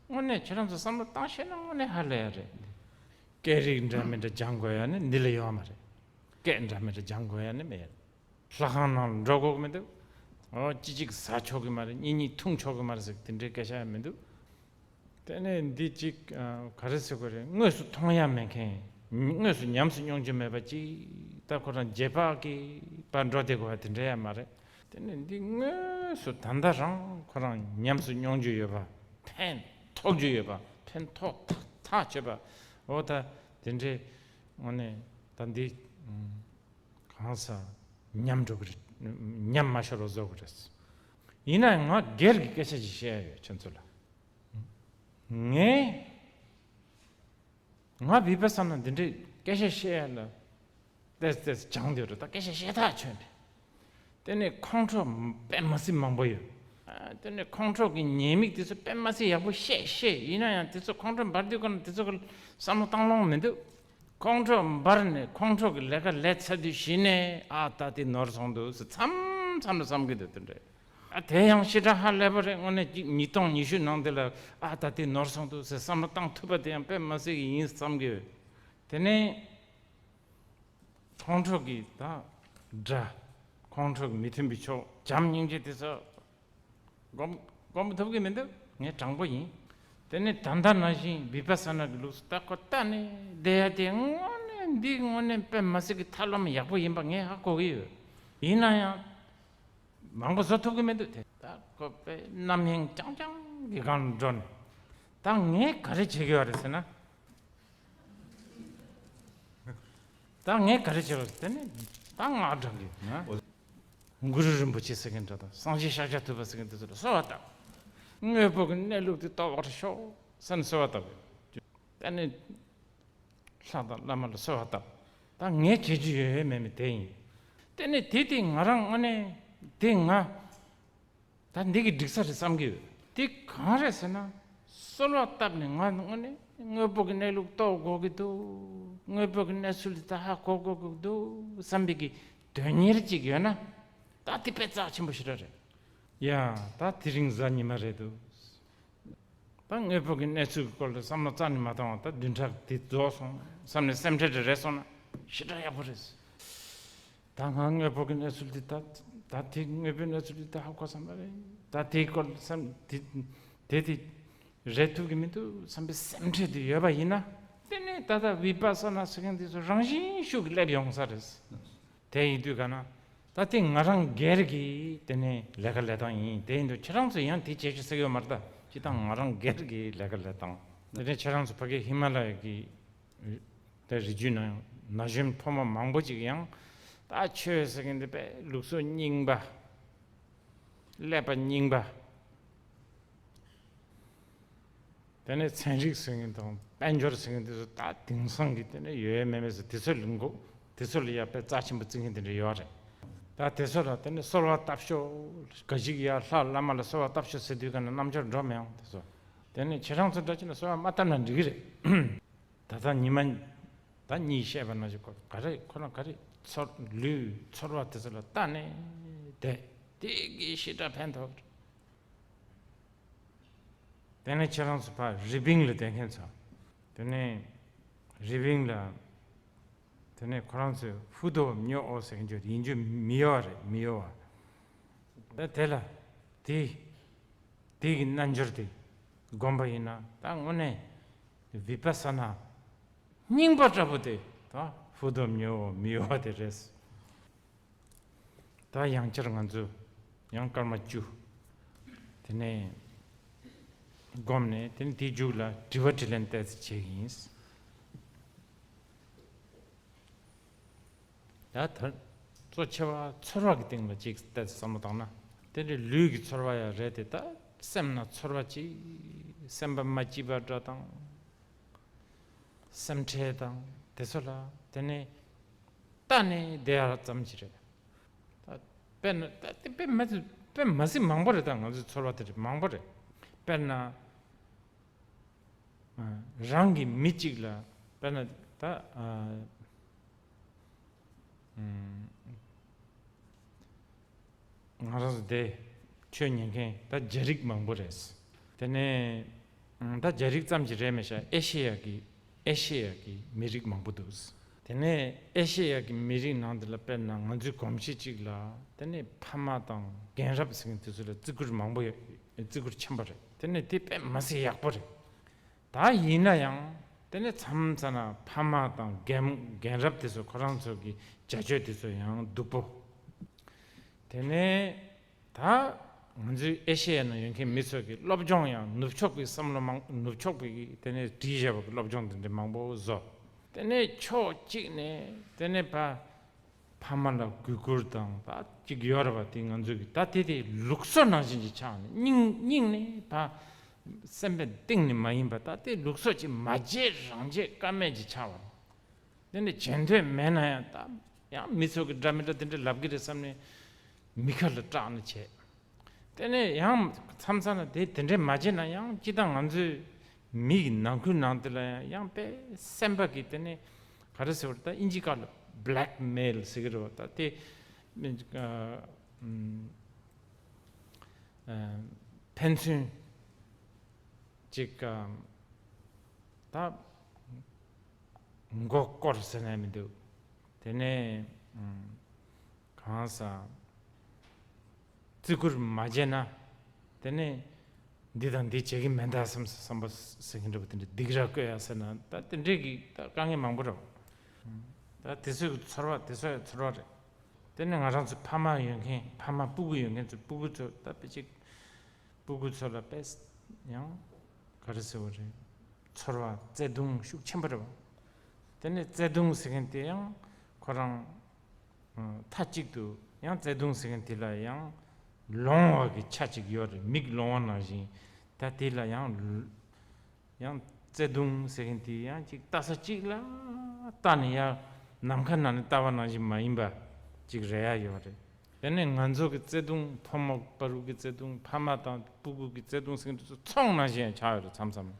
དངོས་གནས་ཁྱེད་རང་ཚོ་བསམ་བློ་བཏང་ཤེས་ན་དངོས་གནས་ཧ་ལས་ཡ་རེད། སྐད་རིགས་འདྲ་མི་འདྲ་སྦྱང་དགོས་ཡ་ནི་འདི་ལ་ཡོད་མ་རེད། སྐད་འདྲ་མི་འདྲ་སྦྱང་དགོས་ཡ་ནི་མེད། ལྷ་ཁང་ནང་ལ་འགྲོ་དགོས་ཀྱི་མི་འདུག། ཨོ་གཅིག་གཅིག་ཟ་ཆོག་གི་མ་རེད། གཉིས་གཉིས་འཐུང་ཆོག་གི་མ་རེད་ཟེར་དེ་འདྲའི་སྐད་ཆ་ཡང་མི་འདུག། དེ་ནས་འདི་གཅིག་ཨ། ག་རེ་ཟེར་དགོས་རེད། དངོས་སུ་མཐོང་ཡ་མེད་མཁན། དངོས་སུ་ཉམས་སུ་མྱོང་རྒྱུ་མེད་པ་ཅིག། ད་ཁོ་རང་རྗེས་དཔག་གི་བར་འགྲོ་བསྡད་དགོས་པ་དེ་འདྲ་ཡང་མ་རེད། དེ་ནས་འདི་དངོས་སུ་ད་ལྟ་རང་ཁོ་རང་ཉམས་སུ་མྱོང་རྒྱུ་ཡོད་པ། ཕན་ཐོགས་རྒྱུ་ཡོད་པ། ཕན་ཐོགས་ཐག་ཐག་ཆོད་པ། འོ་ད་དེ་འདྲའི་དངོས་གནས་ད་འདི་གང་ཟག་ཉམས་འགྲོ་གི་རེད། ཉམས་མ་ཤོར་བ་བཟོ་གི་རེད། ཡིན་ན་ང་སྒེར་གྱི་སྐད་ཆ་ཞིག་བཤད་ཡ་ཡོད་ཁྱོད་ཚོ་ལ། ངས་ང་བི་པ་ས་ན་འདི་འདྲའི་སྐད་ཆ་བཤད་ཡ་ལ་ཏེས་ཏེས་སྦྱངས་བསྡད་ཡོད་རེད། ད་སྐད་ཆ་བཤད་ཐག་ཆོད་རེད། དེ་ནས་ཁོང་ཁྲོ་དཔེ་མ་སྲིད་མང་པོ་ཡོད། ཨ། དེ་ནས་ཁོང་ཁྲོ་གི་ཉེས་དམིགས་དེ་ཚོ་དཔེ་མ་སྲིད་ཡག་པོ་བཤད་ཤེས། ཡིན་ན་ཡང་དེ་ཚོ་ཁོང་ཁྲོ་འབར་དུས་ཀ་ན་དེ་ཚོ་གི་བསམ་བློ་བཏང་ལོང་མི་འདུག། ཁོང་ཁྲོ་འབར་ནས་ཁོང་ཁྲོ་གི་ལས་ཀ་ལས་ཚར་དུས་གཞི་ནས་ཨ་ད་དེ་ནོར་སོང་འདུག་ཟེར་མཚམས་མཚམས་ལ་བསམ་གི་འདུག། དེ་འདྲ། ཨ། དེ་ཡང་ཞེ་དྲག་ཧ་ལས་པ་རེད། དངོས་གནས་ཅིག་ཉིས་སྟོང་ཉི་ཤུ་ནང་དེ་ལ་ཨ་ད་དེ་ནོར་སོང་འདུག་ཟེར་བསམ་བློ་བཏང་ཐུབ་པ་དེ་ཡང་དཔེ་མ་སྲིད་ཀྱི་ཡིན་བསམ་གི་ཡོད། དེ་ནས་ཁོང་ཁྲོ་གི་ད་དགྲ། ཁོང་ཁྲོ་གི་མི་མཐུན་པའི་ཕྱོགས། བྱམས་སྙིང་རྗེ་དེ་ཚོ་སྒོམ་སྒོམ་ཐུབ་ཀྱི་མི་འདུག། ངས་དྲང་པོ་ཡིན། དེ་ནས་ད་ལྟ་ནང་བཞིན་བི་པ་ས་ན་གི་ལུགས་སུ་ད་ཁོ་ལྟ་ནས་བསྡད་ཡ་དེ་དངོས་གནས་འདི་དངོས་གནས་དཔེ་མ་སྲིད་ཀྱི་ཐབས་ལམ་ཡག་པོ་ཡིན་པ་ངས་ཧ་གོ་གི་ཡོད། ཡིན་ན་ཡང་མང་པོ་བཟོ་ཐུབ་ཀྱི་མི་འདུག། དེ་ད་ཁོ་དཔེ་རྣམ་གཡེང་རྐྱང་རྐྱང་གི་སྒང་ལ་འགྲོ་ནས། ད་ངས་ག་རེ་བྱེད་ཀྱི་ཡོད་རེད་ཟེར་ན། ད་ངས་ག་རེ་བྱེད་པ་དེ་ནི་ད་ང་དྲང་གི་ན། གུ་རུ་རིན་པོ་ཆེ་ཟེར་མཁན་འདྲ་དང་། སངས་རྒྱས་ཤཱཀྱ་ཐུབ་པ་ཟེར་མཁན་དེ་ཚོ་ལ་གསོལ་བ་བཏབ། དངོས་པོ་གི་གནས་ལུགས་དེ་རྟོགས་པར་ཤོག་ཟེར་ནས་གསོལ་བ་བཏབ། དེ་ནི་ལྷ་དང་བླ་མ་ལ་གསོལ་བ་བཏབ། ད་ངས་བྱེད་རྒྱུ་ཡོད་ཡོད་མེད་མེད་དེ་ཡིན། དེ་ནི་དེ་དེ་ང་རང་དངོས་གནས་དེ་ང་ད་འདི་གི་འགྲིག་ས་རེད་བསམ་གི་ཡོད། དེ་གང་རེད་ཟེར་ན། གསོལ་བ་བཏབ་ནས་ང་དངོས་གནས་ དངོས་པོ་གི་གནས་ལུགས་རྟོགས་དགོས་ཀྱི་འདུག་དངོས་པོ་གི་གནས་ཚུལ་འདི་ད་ཧ་གོ་དགོས་ཀྱི་འདུག་བསམ་པའི་གི་དོན་གཉེར་ཅིག་ཡོད་ན། ད་དེ་དཔེ་རྩ་ཆེན་པོ་ཞེ་དྲག་རེད། ཡ། ད་དེ་རིང་གཟའ་ཉི་མ་རེད་འདུག་ད་དངོས་པོ་གི་གནས་ཚུལ་གྱི་སྐོར་ལ་བསམ་བློ་རྩ་ནས་མ་བཏང་བ། ད་བདུན་ཕྲག་འདི་རྫོགས་སོང་བསམ་ནས་སེམས་ཁྲལ་དེ་རེད་སོང་ན་ཞེ་དྲག་ཡག་པོ་རེད། ད་ང་དངོས་པོ་གི་གནས་ཚུལ་འདི་ད་ད་དེ་དངོས་པོའི་གནས་ཚུལ་འདི་ད་ཧ་གོ་བསམ་པ་རེད། ད་དེའི་སྐོར་བསམ་དེ་དེ་དེ་རེད་ཐུབ་ཀྱི་མི་འདུག་བསམ་པའི་སེམས་ཁྲལ་དེ་ཡོད་པ་ཡིན་ན། དེ་ནས་ད་ལྟ་བི་པ་ས་ན་ཟེར་མཁན་དེ་ཚོ་རང་བཞིན་ཤུགས་ཀྱིས་སླེབས་ཡོང་ས་རེད། དེ་ཡིན་དུས་ག་ན། ད་དེ་ང་རང་སྒེར་གྱི་དེ་ནས་ལས་ཀ་ལས་སྟངས་ཡིན། དེ་ཡིན་དུས་ཁྱེད་རང་ཚོ་ཡང་དེ་བྱེད་ཤོག་ཟེར་གྱི་ཡོད་མ་རེད། ད་སྤྱིར་བཏང་ང་རང་སྒེར་གྱི་ལས་ཀ་ལས་སྟངས། དེ་ནས་ཁྱེད་རང་ཚོ་ཕ་གི་ཧི་མ་ལ་ཡ་གི་དེ་རི་རྒྱུད་ནང་ན་གཞོན་ཕོ་མོ་མང་པོ་ཅིག་ཡང་ད་ཆོས་ཟེར་མཁན་དེ་དཔེ་ལུགས་སྲོལ་རྙིང་པ། ཀླད་པ་རྙིང་པ། དེ་ནས་ཚན་རིག་ཟེར་མཁན་དང་དཔལ་འབྱོར་ཟེར་མཁན་དེ་ཚོ་ད་དེང་སང་གི་དེ་ནས་ཡོད་མེད་མེད་ཟེར་དེ་ཚོ་ལ་མགོ་དེ་ཚོ་ལ་ཡ་དཔེ་རྩ་ཆེན་པོ་བརྩི་མཁན་དེ་འདྲ་ཡོད་རེད། ད་དེ་ཚོ་ལ་དེ་ནས་གསོལ་བ་བཏབ་ཤོག་ག་ཞིག་ཡ་ལྷ་བླ་མ་ལ་གསོལ་བ་བཏབ་ཤོག་ཟེར་དུས་ག་ན་རྣམ་འབྱོར་འགྲོ་མི་ཡོང་དེ་ཚོ། དེ་ནས་ཁྱེད་རང་ཚོ་འདྲ་ཅིག་ལ་གསོལ་བ་མ་བཏབ་ན་འགྲིག་གི་རེད། ད་ལྟ་ཉི་མ་ད་གཉིས་བཤད་པ་ནང་བཞིན་ག་རེ་ཁོ་ན་ག་རེ་ཚོར་ལུས་ཚོར་བ་དེ་ཚོ་ལ་ལྟ་ནས་བསྡད་དེ་གི་ཞེ་དྲག་ཕན་ཐོགས། དེ་ནས་ཁྱེད་རང་ཚོ་ཕར་རི་པིན་ལ་བསྡད་མཁན་ཚོ། དེ་ནས་རི་པིན་ལ་དེ་ནས་ཁོ་རང་ཚོས་ཧྥུ་ཏོ་མྱོ་ཨོ་ཟེར་མཁན་ཅིག་ཡིན་རྒྱུ་མི་ཡོད་རེད། མི་ཡོད་བ། ད་དེ་ལ་དེ་དེ་གི་རྣལ་འབྱོར་དེ་སྒོམ་པ་ཡིན་ན་ད་དངོས་གནས་བི་པ་ས་ན་རྙིང་པ་འདྲ་པོ་དེ་ད་ཧྥུ་ཏོ་མྱོ་ཨོ་མི་ཡོད་བ་དེ་རེད། ད་ཡང་བསྐྱར་ང་ཚོས་ཡང་སྐར་མ་བཅུ། དེ་ནས་བསྒོམས་ནས་དེ་ནས་དེའི་མཇུག་ལ་དྲི་བ་དྲིས་ལན་ཏོག་ཙམ་བྱེད་ཀྱི་ཡིན། ད་ད་གཙོ་ཆེ་བ་ཚོར་བ་གི་སྟེང་ལ་ཅིག་ཏོག་ཙམ་བསམ་བློ་བཏང་ན། དེ་འདྲའི་ལུས་ཀྱི་ཚོར་བ་ཡང་རེད་དེ། ད་སེམས་ན་ཚོར་བ་ཅིག་སེམས་པ་མ་སྐྱིད་པ་འདྲ་དང་། སེམས་ཁྲལ་དང་དེ་ཚོ་ལ་དེ་ནས་ལྟ་ནས་བསྡད་ཡ་ཙམ་ཅིག་རེད། ད་དཔེར་ན་ད་དེ་དཔེ་མ་དཔེ་མ་སྲིད་མང་པོ་རེད། ད་ང་ཚོའི་ཚོར་བ་དེ་རེད་མང་པོ་རེད། དཔེར་ན་རང་གི་མི་གཅིག་ལ་དཔེར་ན་ད་ང་རང་ཚོ་དེ་ཆོས་ཉན་མཁན་ད་རྒྱ་རིགས་མང་པོ་རེད། དེ་ནས་ད་རྒྱ་རིགས་ཙམ་གྱི་རེད་མི་ཤག་ཨེ་ཤེ་ཡ་གི་ཨེ་ཤེ་ཡ་གི་མི་རིགས་མང་པོ་འདུག་དེ་ནས་ཨེ་ཤེ་ཡ་གི་མི་རིགས་ནང་དེ་ལ་དཔེར་ན་ང་ཚོའི་གོམས་གཤིས་གཅིག་ལ་དེ་ནས་ཕ་མ་དང་རྒན་རབས་ཟེར་མཁན་དེ་ཚོ་ལ་བརྩི་བཀུར་མང་པོ་ཡོད། བརྩི་བཀུར་ཆེན་པོ་རེད། དེ་ནས་དེ་དཔེ་མ་སྲིད་ཡག་པོ་རེད། ད་ཡིན་ན་ཡང་དེ་ནས་མཚམས་མཚམས་ན་ཕ་མ་དང་རྒན་རྒན་རབས་དེ་ཚོ་ཁོ་རང་ཚོ་གི་བྱ་སྤྱོད་དེ་ཚོ་ཡང་སྡུག་པོ། དེ་ནས་ད་ང་ཚོའི་ཨེ་ཤེ་ཡ་ནང་ཡོད་མཁན་མི་ཚོ་གི་སློབ་སྦྱོང་ཡང་ནུབ་ཕྱོགས་པའི་བསམ་བློ་མང་ནུབ་ཕྱོགས་པའི་དེ་ནས་བྲིས་བཞག་པ་གི་སློབ་སྦྱོང་དེ་འདྲ་མང་པོ་བཟོ། དེ་ནས་ཕྱོགས་གཅིག་ནས་དེ་ནས་ཕ་ཕ་མ་ལ་གུས་བཀུར་དང་ད་གཅིག་ཡོད་རེད་པ། དེ་ང་ཚོ་གི་ད་དེ་དེ་ལུགས་སྲོལ་ནང་བཞིན་གྱི་ཆགས་ནས་སྙིང་སྙིང་ནས་ཕ་སེམས་པའི་གཏིང་ནས་མ་ཡིན་པ་ད་དེ་ལུགས་སྲོལ་གྱི་མ་བརྗེད་རང་བརྗེད་ཀ་མེད་ཀྱི་ཆགས་པ། དེ་ནས་བྱེད་འདོད་མེད་ན་ཡང་ད་ཡང་མི་ཚོ་གི་འདྲ་མི་འདྲ་དེ་འདྲ་ལབ་གི་རེད་བསམ་ནས་མི་ཁ་ལ་སྐྲག་ནས་བྱས། དེ་ནས་ཡང་མཚམས་མཚམས་ལ་དེ་དེ་འདྲས་མ་བྱས་ན་ཡང་སྤྱིར་བཏང་ང་ཚོའི་མི་གི་ནང་ཁུལ་ནང་དེ་ལ་ཡང་ཡང་དཔེ་སེམས་པ་གི་དེ་ནས་ག་རེ་ཟེར་བ་རེད། ད་ཨིན་ཇི་སྐད་ལ་blackmail ཟེར་གི་རེད་བ། ད་དེ་ཨ་ཨ་ཕན་ཚུན་ཅིག་ཨ་ད་མགོ་སྐོར་ཟེར་ན་མི་འདུག་དེ་ནས་ཨ་གང་ཟག་བརྩི་བཀུར་མ་བྱས་ན། དེ་ནས་འདི་དང་འདི་བྱེད་ཀྱི་མེད་ད་བསམ་བསམ་པ་ཟེར་གྱིན་འདྲ་པོ་དེ་འདྲ་སྡིགས་ར་བསྐུལ་ཡ་ཟེར་ན་ད་དེ་འདྲས་ཀྱི་ད་དཀའ་ངལ་མང་པོ་རེད། ད་དེ་ཚོའི་ཚོར་བ་དེ་ཚོ་ཡང་ཚོར་བ་རེད། དེ་ནས་ང་རང་ཚོ་ཕ་མ་ཡོད་མཁན་ཕ་མ་སྤུ་གུ་ཡོད་མཁན་ཚོ་སྤུ་གུ་ཚོ་ད་དཔེ་ཅིག་སྤུ་གུ་ཚོ་ལ་དཔེ་ཡང་ག་རེ་ཟེར་བ་རེད། ཚོར་བ་བརྩེ་དུང་ཤུགས་ཆེན་པོ་རེད་བ། དེ་ནས་བརྩེ་དུང་ཟེར་མཁན་དེ་ཡང་ཁོ་རང་མཐའ་གཅིག་ཏུ་ཡང་བརྩེ་དུང་ཟེར་མཁན་དེ་ལ་ཡང་ལོང་བ་གི་ཆ་གཅིག་ཡོད་རེད། མིག་ལོང་བ་ནང་བཞིན། ད་དེ་ལ་ཡང་ཡང་བརྩེ་དུང་ཟེར་མཁན་དེ་ཡང་ཅིག་ལྟ་ས་གཅིག་ལ་ལྟ་ནས་ཡང་ནམ་མཁའ་ནང་ནས་ལྟ་བ་ནང་བཞིན་མ་ཡིན་པ་ཅིག་རེད་ཡ་ཡོད་རེད། དེ་ནས་ང་ཚོ་གི་བརྩེ་དུང་ཕོ་མོ་བར་གྱི་བརྩེ་དུང་ཕ་མ་དང་སྤུ་གུ་གི་བརྩེ་དུང་ཟེར་མཁན་དེ་ཚོ་ཚོང་ནང་བཞིན་ཡང་ཆགས་ཡོད་རེད། མཚམས་མཚམས་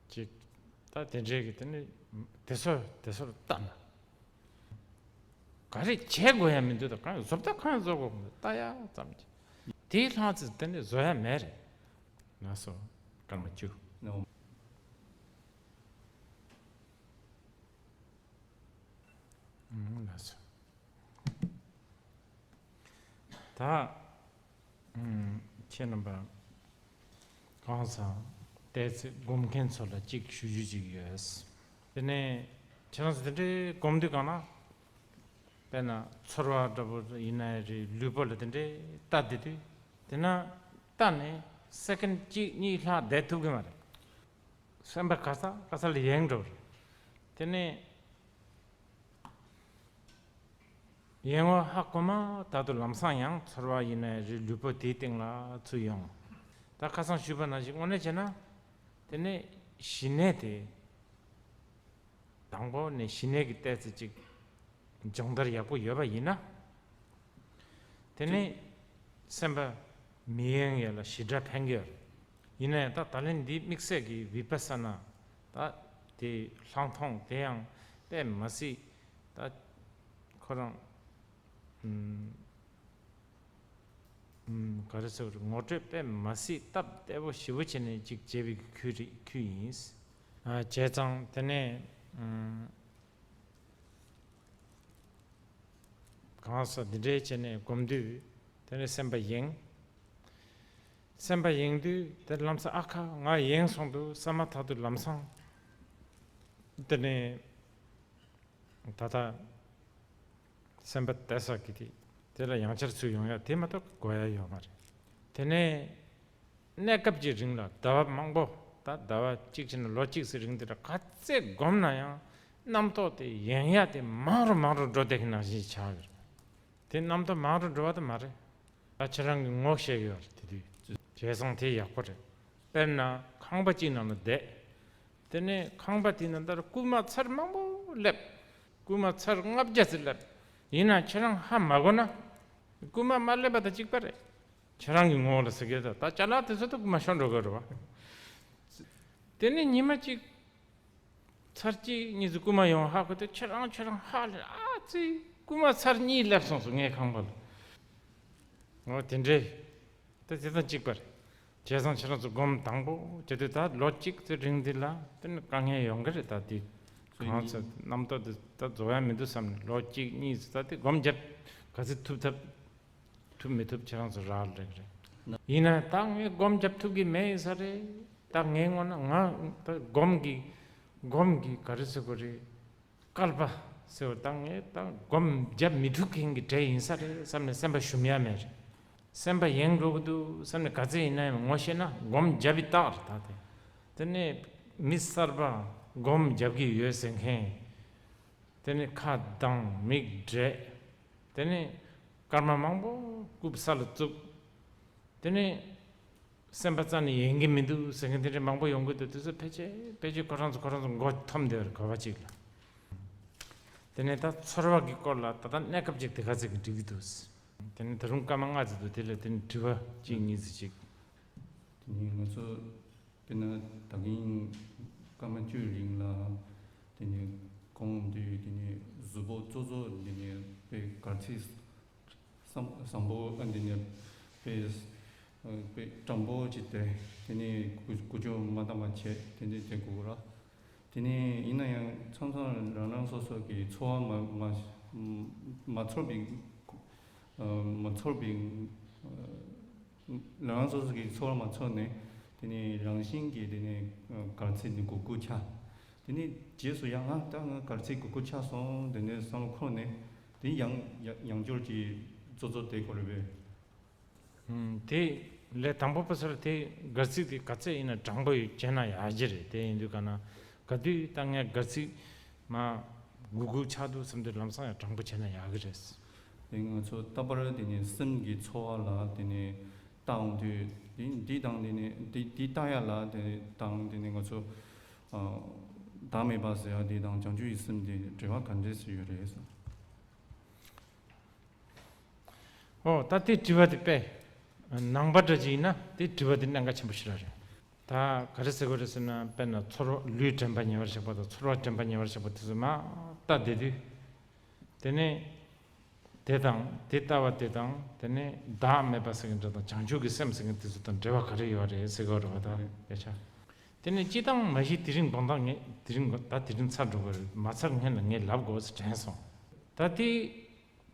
ཅིག་ ད་དེ་འདྲའི་གི་དེ་ནི་དེ་ཚོ་དེ་ཚོར་ལྟ་ན། ག་རེ་བྱེད་དགོས་ཡ་མི་འདུག་ད་གང་བཟོ་ལྟ་གང་བཟོ་དགོས་མི་འདུག་ལྟ་ཡ་ཙམ་གྱིས། དེའི་ལྷང་ཚེ་དེ་ནི་བཟོ་ཡ་མེད་རེད། ལགས་སོ། སྐར་མ་བཅུ། ལགས་སོ། ད། ཨུམ། ཁྱེད་རྣམ་པ་གང་ཟག་བལྟས་ཚེ་སྒོམ་མཁན་ཚོ་ལ་གཅིག་ཞུ་རྒྱུ་གཅིག་ཡོད། དེ་ནས་ཁྱེད་རང་ཚོ་དེ་འདྲའི་སྒོམ་དུས་གང་ན། དཔེར་ན་ཚོར་བ་འདྲ་པོ་ཡིན་ན་རེད། ལུས་པོ་ལ་དེ་འདྲའི་ལྟ་བསྡད་དུས། དེ་ན་ལྟ་ནས་སེ་ཀན་གཅིག་གཉིས་ལྷག་བསྡད་ཐུབ་ཀྱི་མ་རེད། སེམས་པ་ག་ས་ག་ས་ལ་ཡེངས་འགྲོ་རེད། དེ་ནས། ཡེངས་པ་ཧ་གོ་མ་ཐག་ཏུ་ལམ་སང་ཡང་ཚོར་བ་ཡིན་ན་རེད། ལུས་པོ་དེའི་སྟེང་ལ་ཚུར་ཡོང་། ད་ཁ་སང་ཞུས་པ་ནང་བཞིན་དངོས་གནས་བྱས་ན། དེ་ནས་ཞི་གནས་དེ། དང་པོ་ནས་ཞི་གནས་ཀྱི་ལྟས་ཚེ་གཅིག་སྦྱོང་བརྡར་ཡག་པོ་ཡོད་པ་ཡིན་ན། དེ་ནས་སེམས་པ་མི་ཡེངས་ཡ་ལ་ཞེ་དྲག་ཕན་གྱི་ཡོད་རེད། ཡིན་ན་ཡང་ད་ད་ལན་འདི་དམིགས་བསལ་གྱི་བི་པ་ས་ན་ད་དེ་ལྷག་མཐོང་དེ་ཡང་དཔེ་མ་སྲིད་ད་ཁོ་རང་ཨུམ་ཨུམ་ག་རེ་ཟེར་དགོས་རེད། ངོ་སྤྲོད་དཔེ་མ་སྲིད་སྟབས་བདེ་པོ་ཞེ་པོ་བྱས་ནས་ཅིག་བྱས་པའི་ཁུལ་རེད། ཁུལ་ཡིན། ཨ། བྱས་ཙང་དེ་ནས་ཨུམ། གང་ཟག་འདི་འདྲའི་བྱས་ནས་སྒོམ་དུས་དེ་ནས་སེམས་པ་ཡེངས། སེམས་པ་ཡེངས་དུས་དེ་ལམ་སང་ཨ་ཁ་ང་ཡེངས་སོང་འདུག་བསམ་མ་ཐག་ཏུ་ལམ་སང་དེ་ནས་ད་ལྟ་སེམས་པ་དེ་ས་གི་དེ་དེ་ལ་ཡང་བསྐྱར་ཚུར་ཡོང་ཡ་དེ་མ་གཏོགས་དགོས་ཡ་ཡོད་མ་རེད། དེ་ནས། གནས་སྐབས་ཀྱི་རིང་ལ་ཟླ་བ་མང་པོ། ད་ཟླ་བ་གཅིག་བྱས་ན་ལོ་གཅིག་ཙམ་རིང་དེ་འདྲ་ག་ཚད་བསྒོམས་ན་ཡང་རྣམ་རྟོག་དེ་ཡེངས་ཡ་དེ་མང་རུ་མང་རུ་འགྲོ་བསྡད་ཀྱི་ནང་བཞིན་ཆགས་ཀྱི་རེད། དེ་རྣམ་རྟོག་མང་རུ་འགྲོ་བ་དེ་མ་རེད། ད་ཁྱེད་རང་གི་ངོ་ཤེས་ཀྱི་ཡོད་རེད་དེ་དུས། བྱས་ཙང་དེ་ཡག་པོ་རེད། དཔེར་ན་ཁང་པ་གཅིག་ནང་ལ་བསྡད། དེ་ནས་ཁང་པ་དེ་ནང་ལྟར་རྐུན་མ་ཚར་མང་པོ་སླེབས། རྐུན་མ་ཚར་ལྔ་བརྒྱ་ཙམ་སླེབས། ཡིན་ན་ཁྱེད་རང་ཧ་མ་གོ་ན། རྐུན་མ་མ་སླེབས་པ་དང་གཅིག་པ་རེད། ཁྱེད་རང་གི་ངོ་ལ་ཟེར་གྱི་ད་ད་ཅ་ལག་དེ་ཚོ་ད་རྐུན་མ་ཤོར་འགྲོ་གི་རེད་བ། དེ་ནས་ཉི་མ་གཅིག་ཚར་གཅིག་གཉིས་ཙམ་རྐུན་མ་ཡོང་ཧ་གོ་དུས་ཁྱེད་རང་ཁྱེད་རང་ཧ་ལས། ཨ་ཙི། རྐུན་མ་ཚར་གཉིས་སླེབས་སོང་ཟེར་ངའི་ཁང་པ་ལ། འོ་དེ་འདྲས། ད་དེ་དང་གཅིག་པ་རེད། བྱས་ཙང་ཁྱེད་རང་ཚོ་སྒོམ་དང་པོ་བྱེད་དུས་ད་ལོ་གཅིག་ཙམ་རིང་འདི་ལ་དེ་ནི་དཀའ་ངལ་ཡོང་གི་རེད། ད་དེ་གང་ཚེ་རྣམ་རྟོག་དེ་ད་རྫོགས་ཡ་མི་འདུག་བསམ་ནས་ལོ་གཅིག་གཉིས་ཙམ་ད་དེ་སྒོམ་བརྒྱབ་ག་ཚོད་ཐུབ་ཐབས། ཐུབ་མི་ཐུབ་ཁྱེད་རང་ཚོ་རག་ལས་ཀྱི་རེད། ཡིན་ན་ད་ངས་སྒོམ་རྒྱབ་ཐུབ་ཀྱི་མེད་ཡིན་ས་རེད། ད་ངའི་ངོ་ན་ང་ད་སྒོམ་གྱི་སྒོམ་གྱི་ག་རེ་ཟེར་དགོས་རེད། བསྐལ་པ་ཟེར་བ་ད་ངས་ད་སྒོམ་རྒྱབ་མི་ཐུབ་མཁན་གྱི་གྲས་ཡིན་ས་རེད་བསམ་ནས་སེམས་པ་ཞུམ་ཡ་མེད་རེད། སེམས་པ་ཡེངས་འགྲོ་གི་འདུག་བསམ་ནས་ག་ཚོད་ཡིན་ན་ཡང་ངོ་ཤེས་ན་སྒོམ་རྒྱབ་པའི་རྟགས་རེད། ད་དེ་དེ་ནས་མི་གསར་པ་སྒོམ་རྒྱབ་ཀྱི་ཡོད་ཟེར་མཁན། དེ་ནས་ཁ་གདངས་མིག་བགྲད། དེ་ནས་སྐར་མ་མང་པོ་རྐུབ་ས་ལ་བཙུགས། དེ་ནས་སེམས་པ་རྩ་ནས་ཡེངས་ཀྱི་མི་འདུག་ཟེར་མཁན་དེ་འདྲ་མང་པོ་ཡོང་གི་འདུག་དེ་ཚོ་ཕལ་ཆེར་ཕལ་ཆེར་ཁོ་རང་ཚོ་ཁོ་རང་ཚོ་མགོ་འཐོམས་བསྡད་པར་གོ་བ་གཅིག་ལ། དེ་ནས་ད་ཚོར་བ་གི་སྐོར་ལ་ད་ལྟ་གནས་སྐབས་ཅིག་དེ་ག་ཚོད་ཀྱི་འགྲིག་གི་འདུག་དེ་ནས་ད་རུང་སྐར་མ་ལྔ་ཙམ་འདུག་དེ་ལ་དེ་ནས་དྲི་བ་གཅིག་གཉིས་ཙམ་ཅིག་དེ་ནས་ང་ཚོ་དཔེར་ན་ད་གིན་སྐར་མ་བཅུའི་རིང་ལ་དེ་ནས་གོང་དུ་དེ་ནས་གཟུགས་པོ་གཙོ་གཙོ་དེ་ནས་དཔེ་གར་ཚིག་བཟང་བཟང་པོ་ཨ་འདི་ནས་དཔེ་དཔེ་དྲང་པོ་ཅིག་དེ་དེ་ནས་ཀུ་ཀུ་ཅོ་མ་བཏང་བ་བྱས་དེ་འདྲས་དེ་དགོས་ར། དེ་ནས་ཡིན་ན་ཡང་མཚམས་མཚམས་རང་རང་སོ་སོ་གི་ཚོར་བ་མ་མ་མ་ཚོར་བའི་མ་ཚོར་བའི་རང་རང་སོ་སོ་གི་ཚོར་བ་མ་ཚོར་ནས་དེ་ནས་རང་བཞིན་གྱིས་དེ་ནས་གར་ཚིག་ནི་གུག་གུག་ཆགས། དེ་ནས་རྗེས་སུ་ཡང་ང་ད་ང་གར་ཚིག་གུག་གུག་ཆགས་སོང་དེ་ནས་བསམ་བློ་འཁོར་ནས་དེ་ཡང་ཡང་ཡང་བསྐྱར་གྱིས་གཙོ་གཙོ་དེ་གོ་རེ་བས། ཨུམ། དེ་ལས་དང་པོ་པ་སར་དེ་གར་ཚིག་དེ་ག་ཚད་ཡིན་ན་དྲང་པོ་ཡོད་བྱས་ན་ཡག་གི་རེད། དེ་ཡིན་དུས་ག་ན་ག་དུས་ད་ངས་གར་ཚིག་མ་གུག་གུག་ཆགས་འདུག་བསམ་དུས་ལམ་སང་ཡང་དྲང་པོ་བྱས་ན་ཡག་གི་རེད། དེ་ང་ཚོ་ལྟ་བར་དེ་ནས་སེམས་ཀྱི་ཚོར་བ་ལ་དེ་ནས་བཏང་དུས་དེ་འདི་དང་དེ་ནས་དེ་དེ་བཏང་ཡ་ལ་དེ་དང་དེ་ནས་ང་ཚོ་བདག་མེད་པ་ཟེར་ཡ་དེ་དང་བྱང་ཆུབ་ཀྱི་སེམས་དེ་འབྲེལ་བ་ག་འདྲས་སུ་ཡོད་རེད་ཟེར། ཨོ་ད་དེ་དྲི་བ་དེ་དཔེ་ནང་པ་འདྲ་ཅིག་ཡིན་ན་དེ་དྲི་བ་དེ་གནད་འགག་ཆེན་པོ་ཞིག་རེད། ད་ག་རེ་ཟེར་དགོས་རེད་ཟེར་ན། དཔེར་ན་ཚོར་བ། ལུས་དྲན་པ་ཉེ་བར་བཞག་པ་དང་ཚོར་བ་དྲན་པ་ཉེ་བར་བཞག་པ་དེ་ཚོ་མར་ལྟ་བསྡད་དུས། དེ་ནས་དེ་དང་དེ་ལྟ་བ་དེ་དང་། དེ་ནས་བདག་མེད་པ་ཟེར་མཁན་འདྲ་དང་བྱང་ཆུབ་ཀྱི་སེམས་ཟེར་མཁན་དེ་ཚོ་དང་འབྲེལ་བ་ག་རེ་ཡོད་རེད་ཟེར་དགོས་རེད་བ། ད་སྐད་ཆ། དེ་ནས་སྤྱིར་བཏང་མ་གཞི་དེ་རིང་དགོང་དག་ངས་དེ་རིང་ད་དེ་རིང་ཚར་འགྲོ་གི་རེད། མ་ཚར་སྔོན་ལ་ངས་ལབ་དགོས་ཟེར་དྲན་སོང་། ད་དེ།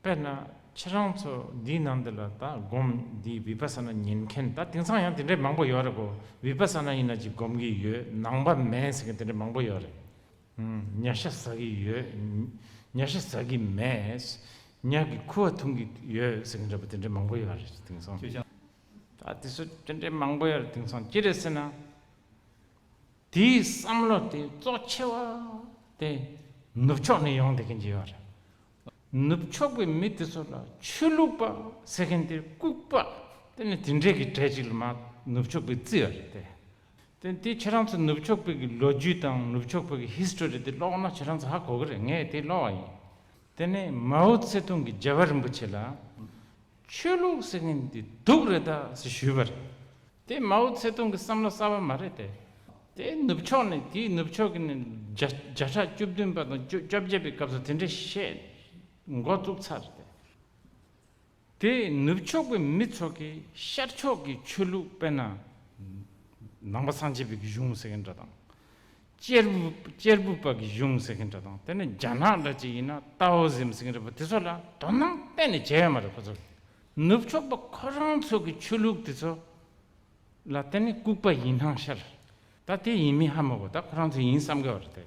དཔེར་ན་ཁྱེད་རང་ཚོ་འདིའི་ནང་འདི་ལ་ད་སྒོམ་འདི་བི་པ་ས་ན་ཉན་མཁན་ད་དེང་སང་ཡང་དེ་འདྲའི་མང་པོ་ཡོད་རེད་གོ། བི་པ་ས་ན་ཡིན་ན་ཅིག་སྒོམ་གྱི་ཡོད། ནང་པ་མེད་ཟེར་མཁན་དེ་འདྲ་མང་པོ་ཡོད་རེད། ཨུམ། ཉ་ཤ་ཟ་གི་ཡོད། ཉ་ཤ་ཟ་གི་མེད། ཉ་གི་ཁུ་བ་འཐུང་གི་ཡོད་ཟེར་མཁན་འདྲ་པོ་དེ་འདྲ་མང་པོ་ཡོད་རེད་དེང་སང་། ད་དེ་ཚོ་དེ་འདྲ་མང་པོ་ཡོད་རེད་དེང་སང་། ཅི་རེད་ཟེར་ན། དེའི་བསམ་བློ་དེ་གཙོ་ཆེ་བ་དེ་ནུབ་ཕྱོགས་ནས་ཡོང་བསྡད་མཁན་ཅིག་ཡོད་རེད། ནུབ་ཕྱོགས་པའི་མི་དེ་ཚོ་ལ་ཆོས་ལུགས་པ་ཟེར་མཁན་དེ་ལྐུགས་པ། དེ་ནི་དེ་འདྲས་ཀྱི་གྲས་ཅིག་ལ་མར་ནུབ་ཕྱོགས་པས་བརྩི་ཡོད་རེད་དེ། དེ་དེ་ཁྱེད་རང་ཚོ་ནུབ་ཕྱོགས་པའི་གི་ལོ་རྒྱུས་དང་ནུབ་ཕྱོགས་པའི་གི་ཧི་སི་ཊོ་རི་དེ་ཀློག་ན་ཁྱེད་རང་ཚོ་ཧ་གོ་གི་རེད། ངས་དེ་ཀློག་པ་ཡིན། དེ་ནས་མའོ་ཙེ་ཏུང་གིས་རྒྱལ་བ་རིན་པོ་ཆེ་ལ། ཆོས་ལུགས་ཟེར་མཁན་འདི་སྡུག་རེད་ད་ཟེར་ཞུས་པ་རེད། དེ་མའོ་ཙེ་ཏུང་གི་བསམ་བློ་གསར་པ་མ་རེད་དེ། དེ་ནུབ་ཕྱོགས་ནས། དེའི་ནུབ་ཕྱོགས་ཀྱི་ནས་བརྒྱ་བརྒྱ་ཕྲག་བཅུ་བདུན་པ་དང་བཅོ་བཅོ་བརྒྱད་པའི་སྐབས་སུ་དེ་འདྲ་བཤད་འགོ་བཙུགས་ཚར་རེད་དེ། དེ་ནུབ་ཕྱོགས་པའི་མི་ཚོ་གིས་ཤར་ཕྱོགས་ཀྱི་ཆོས་ལུགས། དཔེར་ན་ནང་པ་སངས་རྒྱས་པའི་གཞུང་ཟེར་མཁན་འདྲ་དང་། གཅེར་བུ་གཅེར་བུ་པ་གི་གཞུང་ཟེར་མཁན་འདྲ་དང་། དེ་ནས་རྒྱ་ནག་འདྲ་ཅིག་ཡིན་ན་ཏའོ་ཟིམ་ཟེར་མཁན་འདྲ་པོ་དེ་ཚོ་ལ་དོ་སྣང་གཏན་ནས་བྱས་ཡོད་མ་རེད་ཁོ་ཚོ། ནུབ་ཕྱོགས་པ་ཁོ་རང་ཚོ་གི་ཆོས་ལུགས་དེ་ཚོ་ལ་དེ་ནས་ལྐུགས་པ་ཡིན་སྣང་ཤར། ད་དེ་ཡིན་མིན་ཧ་མ་གོ། ད་ཁོ་རང་ཚོ་ཡིན་བསམ་གི་ཡོད་རེད་དེ།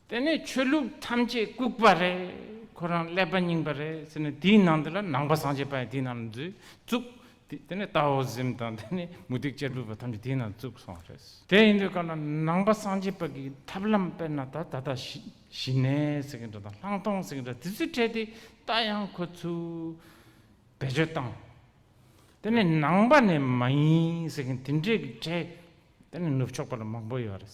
དེ་ནས་ཆོས་ལུགས་ཐམས་ཅད་ལྐུགས་པ་རེད། ཁོ་རང་ཀླད་པ་རྙིང་པ་རེད་ཟེར་ནས། དེའི་ནང་དེ་ལ་ནང་པ་སངས་རྒྱས་པ་ཡང་དེའི་ནང་ལ་འཛུལ་བཙུགས། དེ་དེ་ནས་ཏའོ་ཟིམ་དང་། དེ་ནས་མུ་སྟེགས་གཅེར་བུ་པ་ཐམས་ཅད་དེའི་ནང་བཙུགས་སོང་བ་རེད། དེ་ཡིན་དུས་གང་ལ་ནང་པ་སངས་རྒྱས་པ་གི་ཐབས་ལམ། དཔེར་ན་ད་ད་ལྟ་ཞི་ཞི་གནས་ཟེར་གི་འདྲ་དང་ལྷག་མཐོང་ཟེར་གི་འདྲ་དེ་ཚོའི་གྲས་དེ་ད་ཡང་ཁོ་ཚོས་བེད་སྤྱོད་བཏང་། དེ་ནས་ནང་པ་ནས་མ་ཡིན་ཟེར་མཁན་དེ་འདྲས་ཀྱི་གྲས་དེ་ནས་ནུབ་ཕྱོགས་པ་ལ་མང་པོ་ཡོད་རེད།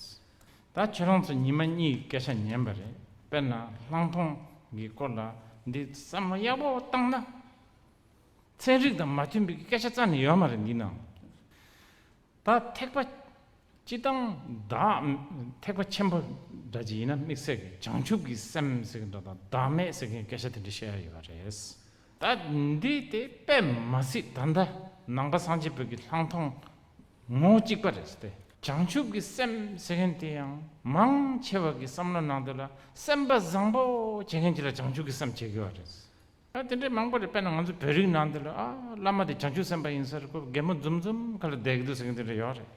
ད་ཁྱེད་རང་ཚོ་ཉི་མ་གཉིས་ཀྱི་སྐད་ཆ་ཉན་པ་རེད། དཔེར་ན་ལྷག་མཐོང་གི་སྐོར་ལ་འདི་བསམ་བློ་ཡག་པོ་བཏང་ན། ཚན་རིག་དང་མ་མཐུན་པའི་སྐད་ཆ་རྩ་ནས་ཡོད་མ་རེད་འདི་ནང་། ད་ཐེག་པ། སྤྱིར་བཏང་བདག་ཐེག་པ་ཆེན་པོ་འདྲ་ཅིག་ཡིན་ན་དམིགས་བསལ་གྱི་བྱང་ཆུབ་ཀྱི་སེམས་ཟེར་གྱི་འདྲ་དང་བདག་མེད་ཟེར་མཁན་སྐད་ཆ་དེ་འདྲ་བཤད་ཡ་ཡོད་རེད། ད་འདི་དེ་དཔེ་མ་སྲིད་ད་ལྟ་ནང་པ་སངས་རྒྱས་པའི་གི་ལྷག་མཐོང་ངོ་གཅིག་པ་རེད་དེ། བྱང་ཆུབ་ཀྱི་སེམས་ཟེར་མཁན་དེ་ཡང་མང་ཆེ་བ་གི་བསམ་བློ་ནང་དུ་ལ་སེམས་པ་བཟང་པོ་བྱེད་མཁན་ཅིག་ལ་བྱང་ཆུབ་ཀྱི་སེམས་བྱེད་དགོས་པ་རེད། ཨ། དེ་འདྲའི་མང་པོ་རེད། དཔེར་ན་ང་ཚོ་བོད་རིགས་ནང་འདི་ལ། ཨ། བླ་མ་དེ་བྱང་ཆུབ་སེམས་དཔའ་ཡིན་ས་རེད། ཁོ་རྒན་མོ་འཛུམ་འཛུམ་ཁ་ལ་བསྡད་ཀྱི་འདུག་ཟེར་མཁན་དེ་འདྲ་ཡོད་རེད།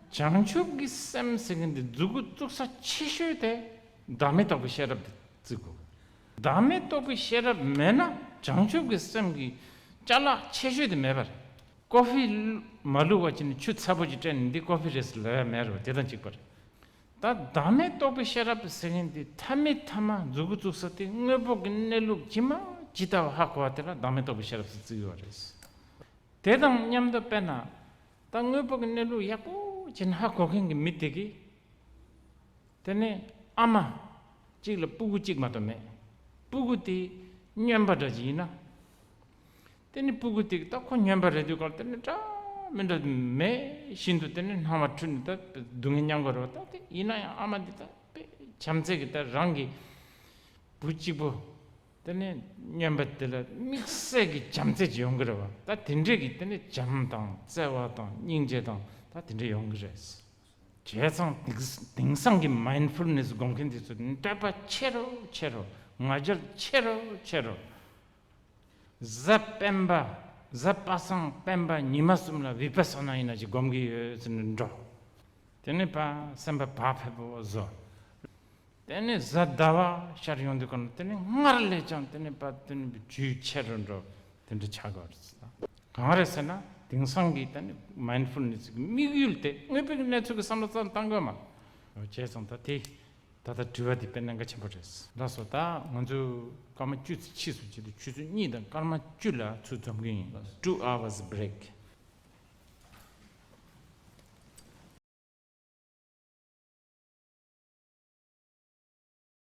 བྱང་ཆུབ་ཀྱི་སེམས་ཟེར་མཁན་དེ་མཛུབ་གུ་བཙུགས་ས་ཆེ་ཤོས་དེ་བདག་མེད་རྟོགས་པའི་ཤེས་རབ་དེ་བརྩི་དགོས། བདག་མེད་རྟོགས་པའི་ཤེས་རབ་མེད་ན་བྱང་ཆུབ་ཀྱི་སེམས་ཀྱི་ཅ་ལག་ཆེ་ཤོས་དེ་མེད་པ་རེད། ཀོ་ཧྥི་མ་བླུགས་པ་བྱས་ནས་ཆུ་ཚ་པོ་ཅིག་སྤྲད་ནས་འདི་ཀོ་ཧྥི་རེད་ཟེར་ལབ་ཡ་མེད་རེད་པ། དེ་དང་གཅིག་པ་རེད། ད་བདག་མེད་རྟོགས་པའི་ཤེས་རབ་ཟེར་མཁན་དེ་མཐའ་མའི་མཐའ་མ་མཛུབ་གུ་བཙུགས་ས་དེ་དངོས་པོ་གི་གནས་ལུགས་ཇི་མ་ཇི་ལྟ་བ་ཧ་གོ་བ་དེ་ལ་བདག་མེད་རྟོགས་པའི་ཤེས་རབ་ཟེར་བརྩི་གི་ཡོད་རེད། དེ་དང་མཉམ་དུ་དཔེར་ན་ད་དངོས་པོ་གི་གནས་ལུགས་ཡག་པོ་བྱས་ནས་ཧ་གོ་མཁན་གྱི་མི་དེ་གིས། དེ་ནས་ཨ་མ་གཅིག་ལ་སྤུ་གུ་གཅིག་མ་གཏོགས་མེད། སྤུ་གུ་དེ་སྨྱོན་པ་འདྲ་ཅིག་ཡིན་ན། དེ་ནི་སྤུ་གུ་དེ་གིས་ད་ཁོ་སྨྱོན་པ་རེད་དུས་སྐབས་དེ་ནི་འདྲ་མི་འདྲ་མེད་བཞིན་དུ་དེ་ནི་སྣང་བ་འཁྲུལ་ནས་ད་སྡུག་བསྔལ་མྱང་དགོས་རེད་པ། ད་དེ་ཡིན་ན་ཡང་ཨ་མ་འདི་ད་དཔེ་བྱམས་བརྩེ་གི་ད་རང་གི་བུ་གཅིག་པོ་དེ་ནི་སྨྱོན་པ་དེ་ལ་དམིགས་བསལ་གྱི་བྱམས་བརྩེ་ཅིག་ཡོང་གི་རེད་པ། ད་དེ་འདྲས་ཀྱི་དེ་ནི་བྱམས་དང་བརྩེ་བ་དང་སྙིང་རྗེ་དང་ད་དེ་འདྲས་ཡོང་གི་རེད། བྱས་ཙང་དེང་དེང་སང་གི་མའིན་ཌ་ཕུལ་ནེ་སི་སྒོམ་མཁན་དེ་ཚོ་འདོད་པ་ཆེ་རུ་ཆེ་རུ། ང་རྒྱལ་ཆེ་རུ་ཆེ་རུ། གཟའ་སྤེན་པ། གཟའ་པ་སངས་སྤེན་པ་ཉི་མ་གསུམ་ལ་བི་པ་ས་ན་ཡིན་ན་ཅིག་སྒོམ་གི་ཡོད་ཟེར་ནས་འགྲོ། དེ་ནས་ཕར་སེམས་པ་བག་ཕེབས་པོ་བཟོ། དེ་ནས་གཟའ་ཟླ་བ་ཤར་ཡོང་དུས་གང་ལ་དེ་ནས་སྔར་ལས་ཀྱང་དེ་ནས་ཕར་དེ་ནས་རྒྱུས་ཆེ་རུ་འགྲོ། དེ་འདྲ་ཆགས་དགོས་རེད། གང་རེད་ཟེར་ན་དེང་སང་གི་དེ་ནས་མའིན་ཌ་ཕུལ་ནེ་སི་གི་དམིགས་ཡུལ་དེ་དངོས་པོའི་གནས་ཚུལ་གྱི་བསམ་བློ་རྩ་བཏང་དགོས་མ་རེད། བྱས་ཙང་ད་དེ། ད་ལྟ་དྲི་བ་འདི་དཔེ་གནད་འགག་ཆེན་པོ་རེད། ལགས་སོ། ད་ང་ཚོས་སྐར་མ་བཅུ་ཙམ་ཕྱིས་སུ་བྱེད་དུས་ཆུ་ཚོད་གཉིས་དང་སྐར་མ་བཅུ་ལ་ཚུར་འཛོམས་ཀྱི་ཡིན། Two hours break.